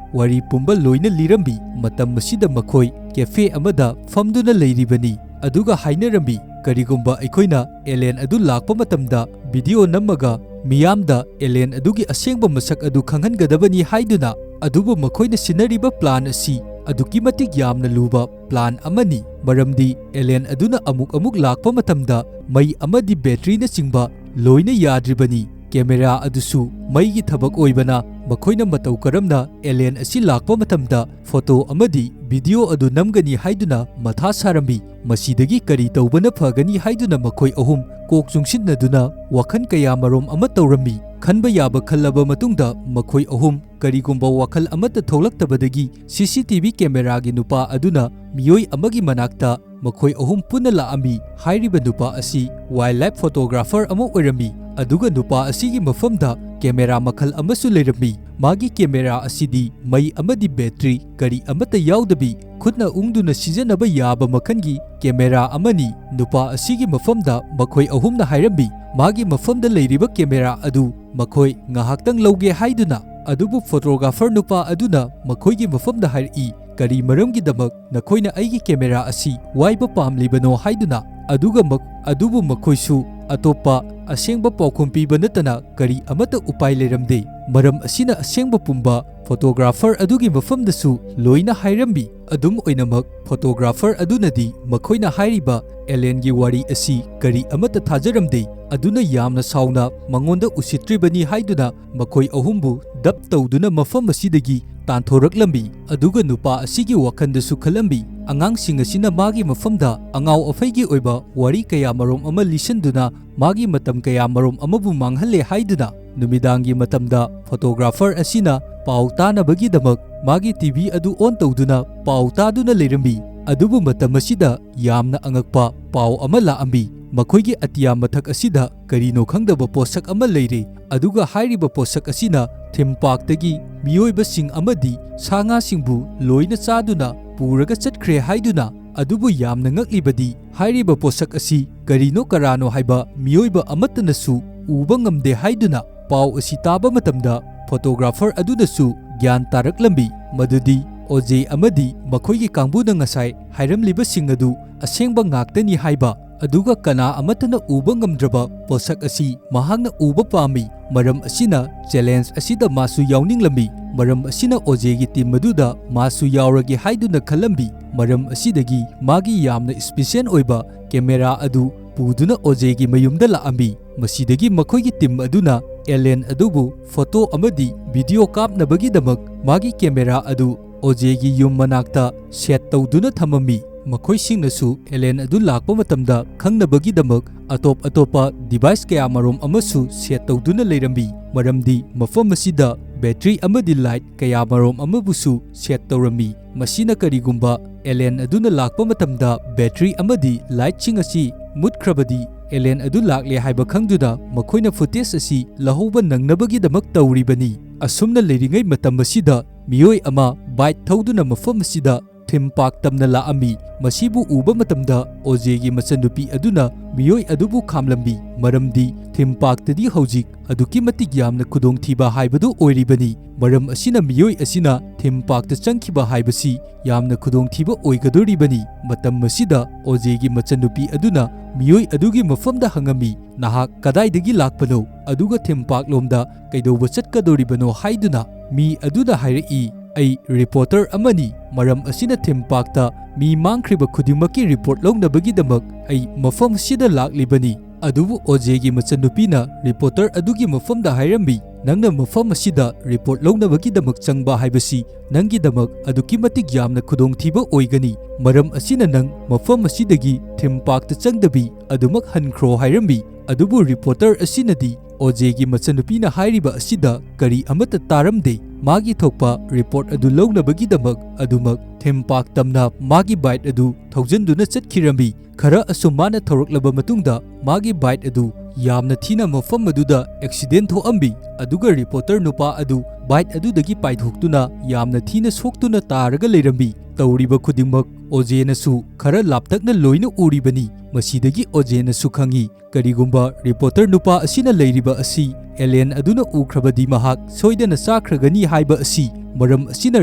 ꯋꯥꯔꯤ ꯄꯨꯝꯕ ꯂꯣꯏꯅ ꯂꯤꯔꯝꯃꯤ꯫ ꯃꯇꯝ ꯑꯁꯤꯗ ꯃꯈꯣꯏ cafe ꯑꯃꯗ ꯐꯝꯗꯨꯅ ꯂꯩꯔꯤꯕꯅꯤ꯫ ꯑꯗꯨꯒ ꯍꯥꯏꯅꯔꯝꯃꯤ, "ꯀꯔꯤꯒꯨꯝꯕ ꯑꯩꯈꯣꯏꯅ alien ꯑꯗꯨ ꯂꯥꯛꯄ ꯃꯇꯝꯗ video ꯅꯝꯃꯒ ꯃꯤꯌꯥꯝꯗ alien ꯑꯗꯨꯒꯤ ꯑꯁꯦꯡꯕ ꯃꯁꯛ ꯑꯗꯨ ꯈꯪꯍꯟꯒꯗꯕꯅꯤ" ꯍꯥꯏꯗꯨꯅ꯫ ꯑꯗꯨꯕꯨ ꯃꯈꯣꯏꯅ ꯁꯤꯟꯅꯔꯤꯕ plan ꯑꯁꯤ ꯑꯗꯨꯛꯀꯤ ꯃꯇꯤꯛ ꯌꯥꯝꯅ ꯂꯨꯕ plan ꯑꯃꯅꯤ, ꯃꯔꯝꯗꯤ alien ꯑꯗꯨꯅ ꯑꯃꯨꯛ ꯑꯃꯨꯛ ꯂꯥꯛꯄ ꯃꯇꯝꯗ ꯃꯩ ꯑꯃꯗꯤ batteryꯅꯆꯤꯡꯕ ꯂꯣꯏꯅ ꯌꯥꯗ꯭ꯔꯤꯕꯅꯤ꯫ ꯀꯦꯃꯦꯔꯥ ꯑꯗꯨꯁꯨ ꯃꯩꯒꯤ ꯊꯕꯛ ꯑꯣꯏꯕꯅ, ꯃꯈꯣꯏꯅ ꯃꯇꯧ ꯀꯔꯝꯅ alien ꯑꯁꯤ ꯂꯥꯛꯄ ꯃꯇꯝꯗ ꯐꯣꯇꯣ ꯑꯃꯗꯤ ꯚꯤꯗꯤꯑꯣ ꯑꯗꯨ ꯅꯝꯒꯅꯤ ꯍꯥꯏꯗꯨꯅ ꯃꯊꯥ ꯁꯥꯔꯝꯃꯤ꯫ ꯃꯁꯤꯗꯒꯤ ꯀꯔꯤ ꯇꯧꯕꯅ ꯐꯒꯅꯤ ꯍꯥꯏꯗꯨꯅ ꯃꯈꯣꯏ ꯑꯍꯨꯝ ꯀꯣꯛ ꯆꯨꯡꯁꯤꯟꯅꯗꯨꯅ ꯋꯥꯈꯜ ꯀꯌꯥ ꯃꯔꯣꯝ ꯑꯃ ꯇꯧꯔꯝꯃꯤ꯫ ꯈꯟꯕ ꯌꯥꯕ ꯈꯜꯂꯕ ꯃꯇꯨꯡꯗ ꯃꯈꯣꯏ ꯑꯍꯨꯝ ꯀꯔꯤꯒꯨꯝꯕ ꯋꯥꯈꯜ ꯑꯃꯠꯇ ꯊꯣꯛꯂꯛꯇꯕꯗꯒꯤ ꯁꯤ ꯁꯤ ꯇꯤ ꯚꯤ ꯀꯦꯃꯦꯔꯥꯒꯤ ꯅꯨꯄꯥ ꯑꯗꯨꯅ ꯃꯤꯑꯣꯏ ꯑꯃꯒꯤ ꯃꯅꯥꯛꯇ ꯃꯈꯣꯏ ꯑꯍꯨꯝ ꯄꯨꯟꯅ ꯂꯥꯛꯑꯝꯃꯤ꯫ ꯍꯥꯏꯔꯤꯕ ꯅꯨꯄꯥ ꯑꯁꯤ wildlife photographer ꯑꯃ ꯑꯣꯏꯔꯝꯃꯤ, ꯑꯗꯨꯒ ꯅꯨꯄꯥ ꯑꯁꯤꯒꯤ ꯃꯐꯝꯗ ꯀꯦꯃꯦꯔꯥ ꯃꯈꯜ ꯑꯃꯁꯨ ꯂꯩꯔꯝꯃꯤ꯫ ꯃꯥꯒꯤ ꯀꯦꯃꯦꯔꯥ ꯑꯁꯤꯗꯤ ꯃꯩ ꯑꯃꯗꯤ ꯕꯦꯇ꯭ꯔꯤ ꯀꯔꯤ ꯑꯃꯠꯇ ꯌꯥꯎꯗꯕꯤ, ꯈꯨꯠꯅ ꯎꯪꯗꯨꯅ ꯁꯤꯖꯤꯟꯅꯕ ꯌꯥꯕ ꯃꯈꯜꯒꯤ ꯀꯦꯃꯦꯔꯥ ꯑꯃꯅꯤ꯫ ꯅꯨꯄꯥ ꯑꯁꯤꯒꯤ ꯃꯐꯝꯗ ꯃꯈꯣꯏ ꯑꯍꯨꯝꯅ ꯍꯥꯏꯔꯝꯃꯤ, ꯃꯥꯒꯤ ꯃꯐꯝꯗ ꯂꯩꯔꯤꯕ ꯀꯦꯃꯦꯔꯥ ꯑꯗꯨ ꯃꯈꯣꯏ ꯉꯥꯏꯍꯥꯛꯇꯪ ꯂꯧꯒꯦ ꯍꯥꯏꯗꯨꯅ꯫ ꯑꯗꯨꯕꯨ photographer ꯅꯨꯄꯥ ꯑꯗꯨꯅ ꯃꯈꯣꯏꯒꯤ ꯃꯐꯝꯗ ꯍꯥꯏꯔꯛꯏ, "ꯀꯔꯤ ꯃꯔꯝꯒꯤꯗꯃꯛ ꯅꯈꯣꯏꯅ ꯑꯩꯒꯤ ꯀꯦꯃꯦꯔꯥ ꯑꯁꯤ ꯋꯥꯏꯕ ꯄꯥꯝꯂꯤꯕꯅꯣ?" ꯍꯥꯏꯗꯨꯅ꯫ ꯑꯗꯨꯒ ꯃꯛ-, ꯑꯗꯨꯕꯨ ꯃꯈꯣꯏꯁꯨ ꯑꯇꯣꯞꯄ ꯑꯁꯦꯡꯕ ꯄꯥꯎꯈꯨꯝ ꯄꯤꯕ ꯅꯠꯇꯅ ꯀꯔꯤ ꯑꯃꯠꯇ ꯎꯄꯥꯏ ꯂꯩꯔꯝꯗꯦ꯫ ꯃꯔꯝ ꯑꯁꯤꯅ ꯑꯁꯦꯡꯕ ꯄꯨꯝꯕ photographer ꯑꯗꯨꯒꯤ ꯃꯐꯝꯗꯁꯨ ꯂꯣꯏꯅ ꯍꯥꯏꯔꯝꯃꯤ꯫ ꯑꯗꯨꯝ ꯑꯣꯏꯅꯃꯛ, photographer ꯑꯗꯨꯅꯗꯤ ꯃꯈꯣꯏꯅ ꯍꯥꯏꯔꯤꯕ alienꯒꯤ ꯋꯥꯔꯤ ꯑꯁꯤ ꯀꯔꯤ ꯑꯃꯠꯇ ꯊꯥꯖꯔꯝꯗꯦ꯫ ꯑꯗꯨꯅ ꯌꯥꯝꯅ ꯁꯥꯎꯅ ꯃꯉꯣꯟꯗ ꯎꯁꯤꯠꯇ꯭ꯔꯤꯕꯅꯤ ꯍꯥꯏꯗꯨꯅ ꯃꯈꯣꯏ ꯑꯍꯨꯝꯕꯨ ꯗꯞ ꯇꯧꯗꯨꯅ ꯃꯐꯝ ꯑꯁꯤꯗꯒꯤ ꯇꯥꯟꯊꯣꯔꯛꯂꯝꯃꯤ꯫ ꯑꯗꯨꯒ ꯅꯨꯄꯥ ꯑꯁꯤꯒꯤ ꯋꯥꯈꯜꯗꯁꯨ ꯈꯜꯂꯝꯃꯤ, ꯑꯉꯥꯡꯁꯤꯡ ꯑꯁꯤꯅ ꯃꯥꯒꯤ ꯃꯐꯝꯗ ꯑꯉꯥꯎ ꯑꯐꯩꯒꯤ ꯑꯣꯏꯕ ꯋꯥꯔꯤ ꯀꯌꯥ ꯃꯔꯨꯝ ꯑꯃ ꯂꯤꯁꯤꯟꯗꯨꯅ ꯃꯥꯒꯤ ꯃꯇꯝ ꯀꯌꯥ ꯃꯔꯨꯝ ꯑꯃꯕꯨ ꯃꯥꯡꯍꯜꯂꯦ ꯍꯥꯏꯗꯨꯅ꯫ ꯅꯨꯃꯤꯗꯥꯡꯒꯤ ꯃꯇꯝꯗ photographer ꯑꯁꯤꯅ ꯄꯥꯎ ꯇꯥꯅꯕꯒꯤꯗꯃꯛ ꯃꯥꯒꯤ ꯇꯤ ꯚꯤ ꯑꯗꯨ on ꯇꯧꯗꯨꯅ ꯄꯥꯎ ꯇꯥꯗꯨꯅ ꯂꯩꯔꯝꯃꯤ꯫ ꯑꯗꯨꯕꯨ ꯃꯇꯝ ꯑꯁꯤꯗ ꯌꯥꯝꯅ ꯑꯉꯛꯄ ꯄꯥꯎ ꯑꯃ ꯂꯥꯛꯑꯝꯃꯤ꯫ ꯃꯈꯣꯏꯒꯤ ꯑꯇꯤꯌꯥ ꯃꯊꯛ ꯑꯁꯤꯗ ꯀꯔꯤꯅꯣ ꯈꯪꯗꯕ ꯄꯣꯠꯁꯛ ꯑꯃ ꯂꯩꯔꯦ, ꯑꯗꯨꯒ ꯍꯥꯏꯔꯤꯕ ꯄꯣꯠꯁꯛ ꯑꯁꯤꯅ theme parkꯇꯒꯤ ꯃꯤꯑꯣꯏꯕꯁꯤꯡ ꯑꯃꯗꯤ ꯁꯥ ꯉꯥꯁꯤꯡꯕꯨ ꯂꯣꯏꯅ ꯆꯥꯗꯨꯅ ꯄꯨꯔꯒ ꯆꯠꯈ꯭ꯔꯦ ꯍꯥꯏꯗꯨꯅ꯫ ꯑꯗꯨꯕꯨ ꯌꯥꯝꯅ ꯉꯛꯂꯤꯕꯗꯤ, ꯍꯥꯏꯔꯤꯕ ꯄꯣꯠꯁꯛ ꯑꯁꯤ ꯀꯔꯤꯅꯣ ꯀꯔꯥꯅꯣ ꯍꯥꯏꯕ ꯃꯤꯑꯣꯏꯕ ꯑꯃꯠꯇꯅꯁꯨ ꯎꯕ ꯉꯝꯗꯦ ꯍꯥꯏꯗꯨꯅ꯫ ꯄꯥꯎ ꯑꯁꯤ ꯇꯥꯕ ꯃꯇꯝꯗ photographer ꯑꯗꯨꯅꯁꯨ ꯒ꯭ꯌꯥꯟ ꯇꯥꯔꯛꯂꯝꯃꯤ, ꯃꯗꯨꯗꯤ ꯑꯣꯖꯦ ꯑꯃꯗꯤ ꯃꯈꯣꯏꯒꯤ ꯀꯥꯡꯕꯨꯅ ꯉꯁꯥꯏ ꯍꯥꯏꯔꯝꯂꯤꯕꯁꯤꯡ ꯑꯗꯨ ꯑꯁꯦꯡꯕ ꯉꯥꯛꯇꯅꯤ ꯍꯥꯏꯕ꯫ ꯑꯗꯨꯒ ꯀꯅꯥ ꯑꯃꯠꯇꯅ ꯎꯕ ꯉꯝꯗ꯭ꯔꯕ ꯄꯣꯠꯁꯛ ꯑꯁꯤ ꯃꯍꯥꯛꯅ ꯎꯕ ꯄꯥꯝꯃꯤ꯫ ꯃꯔꯝ ꯑꯁꯤꯅ challenge ꯑꯁꯤꯗ ꯃꯥꯁꯨ ꯌꯥꯎꯅꯤꯡꯂꯝꯃꯤ꯫ ꯃꯔꯝ ꯑꯁꯤꯅ ꯑꯣꯖꯦꯒꯤ team ꯑꯗꯨꯗ ꯃꯥꯁꯨ ꯌꯥꯎꯔꯒꯦ ꯍꯥꯏꯗꯨꯅ ꯈꯜꯂꯝꯃꯤ꯫ ꯃꯔꯝ ꯑꯁꯤꯗꯒꯤ ꯃꯥꯒꯤ ꯌꯥꯝꯅ special ꯑꯣꯏꯕ ꯀꯦꯃꯦꯔꯥ ꯑꯗꯨ ꯄꯨꯗꯨꯅ ꯑꯣꯖꯦꯒꯤ ꯃꯌꯨꯝꯗ ꯂꯥꯛꯑꯝꯃꯤ꯫ ꯃꯁꯤꯗꯒꯤ ꯃꯈꯣꯏꯒꯤ ꯇꯤꯝ ꯑꯗꯨꯅ ꯑꯦꯂꯦꯟ ꯑꯗꯨꯕꯨ ꯐꯣꯇꯣ ꯑꯃꯗꯤ ꯚꯤꯗꯤꯑꯣ ꯀꯥꯞꯅꯕꯒꯤꯗꯃꯛ ꯃꯥꯒꯤ ꯀꯦꯃꯦꯔꯥ ꯑꯗꯨ ꯑꯣꯖꯦꯒꯤ ꯌꯨꯝ ꯃꯅꯥꯛꯇ ꯁꯦꯠ ꯇꯧꯗꯨꯅ ꯊꯝꯃꯝꯃꯤ꯫ ꯃꯈꯣꯏꯁꯤꯡꯅꯁꯨ ꯑꯦꯂꯦꯟ ꯑꯗꯨ ꯂꯥꯛꯄ ꯃꯇꯝꯗ ꯈꯪꯅꯕꯒꯤꯗꯃꯛ ꯑꯇꯣꯞ ꯑꯇꯣꯞꯄ ꯗꯤꯚꯥꯏꯁ ꯀꯌꯥꯃꯔꯨꯝ ꯑꯃꯁꯨ ꯁꯦꯠ ꯇꯧꯗꯨꯅ ꯂꯩꯔꯝꯃꯤ, ꯃꯔꯝꯗꯤ ꯃꯐꯝ ꯑꯁꯤꯗ ꯕꯦꯇ꯭ꯔꯤ ꯑꯃꯗꯤ ꯂꯥꯏꯠ ꯀꯌꯥꯃꯔꯨꯝ ꯑꯃꯕꯨꯁꯨ ꯁꯦꯠ ꯇꯧꯔꯝꯃꯤ꯫ ꯃꯁꯤꯅ ꯀꯔꯤꯒꯨꯝꯕ ꯑꯦꯂꯦꯟ ꯑꯗꯨꯅ ꯂꯥꯛꯄ ꯃꯇꯝꯗ ꯕꯦꯇ꯭ꯔꯤ ꯑꯃꯗꯤ ꯂꯥꯏꯠꯁꯤꯡ ꯑꯁꯤ ꯃꯨꯠꯈ꯭ꯔꯕꯗꯤ, ꯑꯦꯂꯦꯟ ꯑꯗꯨ ꯂꯥꯛꯂꯦ ꯍꯥꯏꯕ ꯈꯪꯗꯨꯅ ꯃꯈꯣꯏꯅ ꯐꯨꯇꯦꯖ ꯑꯁꯤ ꯂꯧꯍꯧꯕ ꯅꯪꯅꯕꯒꯤꯗꯃꯛ ꯇꯧꯔꯤꯕꯅꯤ꯫ ꯑꯁꯨꯝꯅ ꯂꯩꯔꯤꯉꯩ ꯃꯇꯝ ꯑꯁꯤꯗ ꯃꯤꯑꯣꯏ ꯑꯃ ꯕꯥꯏꯛ ꯊꯧꯗꯨꯅ ꯃꯐꯝ ꯑꯁꯤꯗ ꯊꯤꯝ ꯄꯥꯔꯛ ꯇꯝꯅ ꯂꯥꯛꯑꯝꯃꯤ꯫ ꯃꯁꯤꯕꯨ ꯎꯕ ꯃꯇꯝꯗ ꯑꯣꯖꯦꯒꯤ ꯃꯆꯟꯅꯨꯄꯤ ꯑꯗꯨꯅ ꯃꯤꯑꯣꯏ ꯑꯗꯨꯕꯨ ꯈꯥꯝꯂꯝꯃꯤ, ꯃꯔꯝꯗꯤ ꯊꯤꯝ ꯄꯥꯔꯛꯇꯗꯤ ꯍꯧꯖꯤꯛ ꯑꯗꯨꯛꯀꯤ ꯃꯇꯤꯛ ꯌꯥꯝꯅ ꯈꯨꯗꯣꯡꯊꯤꯕ ꯍꯥꯏꯕꯗꯨ ꯑꯣꯏꯔꯤꯕꯅꯤ꯫ ꯃꯔꯝ ꯑꯁꯤꯅ ꯃꯤꯑꯣꯏ ꯑꯁꯤꯅ ꯊꯤꯝ ꯄꯥꯔꯛꯇ ꯆꯪꯈꯤꯕ ꯍꯥꯏꯕꯁꯤ ꯌꯥꯝꯅ ꯈꯨꯗꯣꯡꯊꯤꯕ ꯑꯣꯏꯒꯗꯧꯔꯤꯕꯅꯤ꯫ ꯃꯇꯝ ꯑꯁꯤꯗ ꯑꯣꯖꯦꯒꯤ ꯃꯆꯟꯅꯨꯄꯤ ꯑꯗꯨꯅ ꯃꯤꯑꯣꯏ ꯑꯗꯨꯒꯤ ꯃꯐꯝꯗ ꯍꯪꯉꯝꯃꯤ, "ꯅꯍꯥꯛ ꯀꯗꯥꯏꯗꯒꯤ ꯂꯥꯛꯄꯅꯣ? ꯑꯗꯨꯒ ꯊꯤꯝ ꯄꯥꯔꯛ ꯂꯣꯝꯗ ꯀꯩꯗꯧꯕ ꯆꯠꯀꯗꯧꯔꯤꯕꯅꯣ?" ꯍꯥꯏꯗꯨꯅ꯫ ꯃꯤ ꯑꯗꯨꯅ ꯍꯥꯏꯔꯛꯏ, "ꯑꯩ ꯔꯤꯄꯣꯔꯇꯔ ꯑꯃꯅꯤ, ꯃꯔꯝ ꯑꯁꯤꯅ ꯊꯤꯝ ꯄꯥꯔꯛꯇ ꯃꯤ ꯃꯥꯡꯈ꯭ꯔꯤꯕ ꯈꯨꯗꯤꯡꯃꯛꯀꯤ ꯔꯤꯄꯣꯔꯠ ꯂꯧꯅꯕꯒꯤꯗꯃꯛ ꯑꯩ ꯃꯐꯝ ꯑꯁꯤꯗ ꯂꯥꯛꯂꯤꯕꯅꯤ꯫" ꯑꯗꯨꯕꯨ ꯑꯣꯖꯦꯒꯤ ꯃꯆꯟꯅꯨꯄꯤꯅ ꯔꯤꯄꯣꯔꯇꯔ ꯑꯗꯨꯒꯤ ꯃꯐꯝꯗ ꯍꯥꯏꯔꯝꯃꯤ, "ꯅꯪꯅ ꯃꯐꯝ ꯑꯁꯤꯗ ꯔꯤꯄꯣꯔꯠ ꯂꯧꯅꯕꯒꯤꯗꯃꯛ ꯆꯪꯕ ꯍꯥꯏꯕꯁꯤ ꯅꯪꯒꯤꯗꯃꯛ ꯑꯗꯨꯛꯀꯤ ꯃꯇꯤꯛ ꯌꯥꯝꯅ ꯈꯨꯗꯣꯡꯊꯤꯕ ꯑꯣꯏꯒꯅꯤ꯫ ꯃꯔꯝ ꯑꯁꯤꯅ ꯅꯪ ꯃꯐꯝ ꯑꯁꯤꯗꯒꯤ ꯊꯤꯝ ꯄꯥꯔꯛꯇ ꯆꯪꯗꯕꯤ ꯑꯗꯨꯃꯛ ꯍꯟꯈ꯭ꯔꯣ" ꯍꯥꯏꯔꯝꯃꯤ꯫ ꯑꯗꯨꯕꯨ ꯔꯤꯄꯣꯔꯇꯔ ꯑꯁꯤꯅꯗꯤ ꯑꯣꯖꯦꯒꯤ ꯃꯆꯟꯅꯨꯄꯤꯅ ꯍꯥꯏꯔꯤꯕ ꯑꯁꯤꯗ ꯀꯔꯤ ꯑꯃꯠꯇ ꯇꯥꯔꯝꯗꯦ꯫ ꯃꯥꯒꯤ ꯊꯣꯛꯄ ꯔꯤꯄꯣꯔꯠ ꯑꯗꯨ ꯂꯧꯅꯕꯒꯤꯗꯃꯛ ꯑꯗꯨꯃꯛ ꯊꯤꯝ ꯄꯥꯔꯛ ꯇꯝꯅ ꯃꯥꯒꯤ ꯕꯥꯏꯛ ꯑꯗꯨ ꯊꯧꯖꯤꯟꯗꯨꯅ ꯆꯠꯈꯤꯔꯝꯃꯤ꯫ ꯈꯔ ꯑꯁꯨꯝ ꯃꯥꯅ ꯊꯧꯔꯛꯂꯕ ꯃꯇꯨꯡꯗ ꯃꯥꯒꯤ ꯕꯥꯏꯛ ꯑꯗꯨ ꯌꯥꯝꯅ ꯊꯤꯅ ꯃꯐꯝ ꯑꯗꯨꯗ ꯑꯦꯛꯁꯤꯗꯦꯟ ꯊꯣꯛꯑꯝꯃꯤ꯫ ꯑꯗꯨꯒ ꯔꯤꯄꯣꯔꯇꯔ ꯅꯨꯄꯥ ꯑꯗꯨ ꯕꯥꯏꯛ ꯑꯗꯨꯗꯒꯤ ꯄꯥꯏꯊꯣꯛꯇꯨꯅ ꯌꯥꯝꯅ ꯊꯤꯅ ꯁꯣꯛꯇꯨꯅ ꯇꯥꯔꯒ ꯂꯩꯔꯝꯃꯤ꯫ ꯇꯧꯔꯤꯕ ꯈꯨꯗꯤꯡꯃꯛ ꯑꯣꯖꯦꯅꯁꯨ ꯈꯔ ꯂꯥꯞꯇꯛꯅ ꯂꯣꯏꯅ ꯎꯔꯤꯕꯅꯤ꯫ ꯃꯁꯤꯗꯒꯤ ꯑꯣꯖꯦꯅꯁꯨ ꯈꯪꯏ, ꯀꯔꯤꯒꯨꯝꯕ ꯔꯤꯄꯣꯔꯇꯔ ꯅꯨꯄꯥ ꯑꯁꯤꯅ ꯂꯩꯔꯤꯕ ꯑꯁꯤ ꯑꯦꯂꯦꯟ ꯑꯗꯨꯅ ꯎꯈ꯭ꯔꯕꯗꯤ ꯃꯍꯥꯛ ꯁꯣꯏꯗꯅ ꯆꯥꯈ꯭ꯔꯒꯅꯤ ꯍꯥꯏꯕ ꯑꯁꯤ꯫ ꯃꯔꯝ ꯑꯁꯤꯅ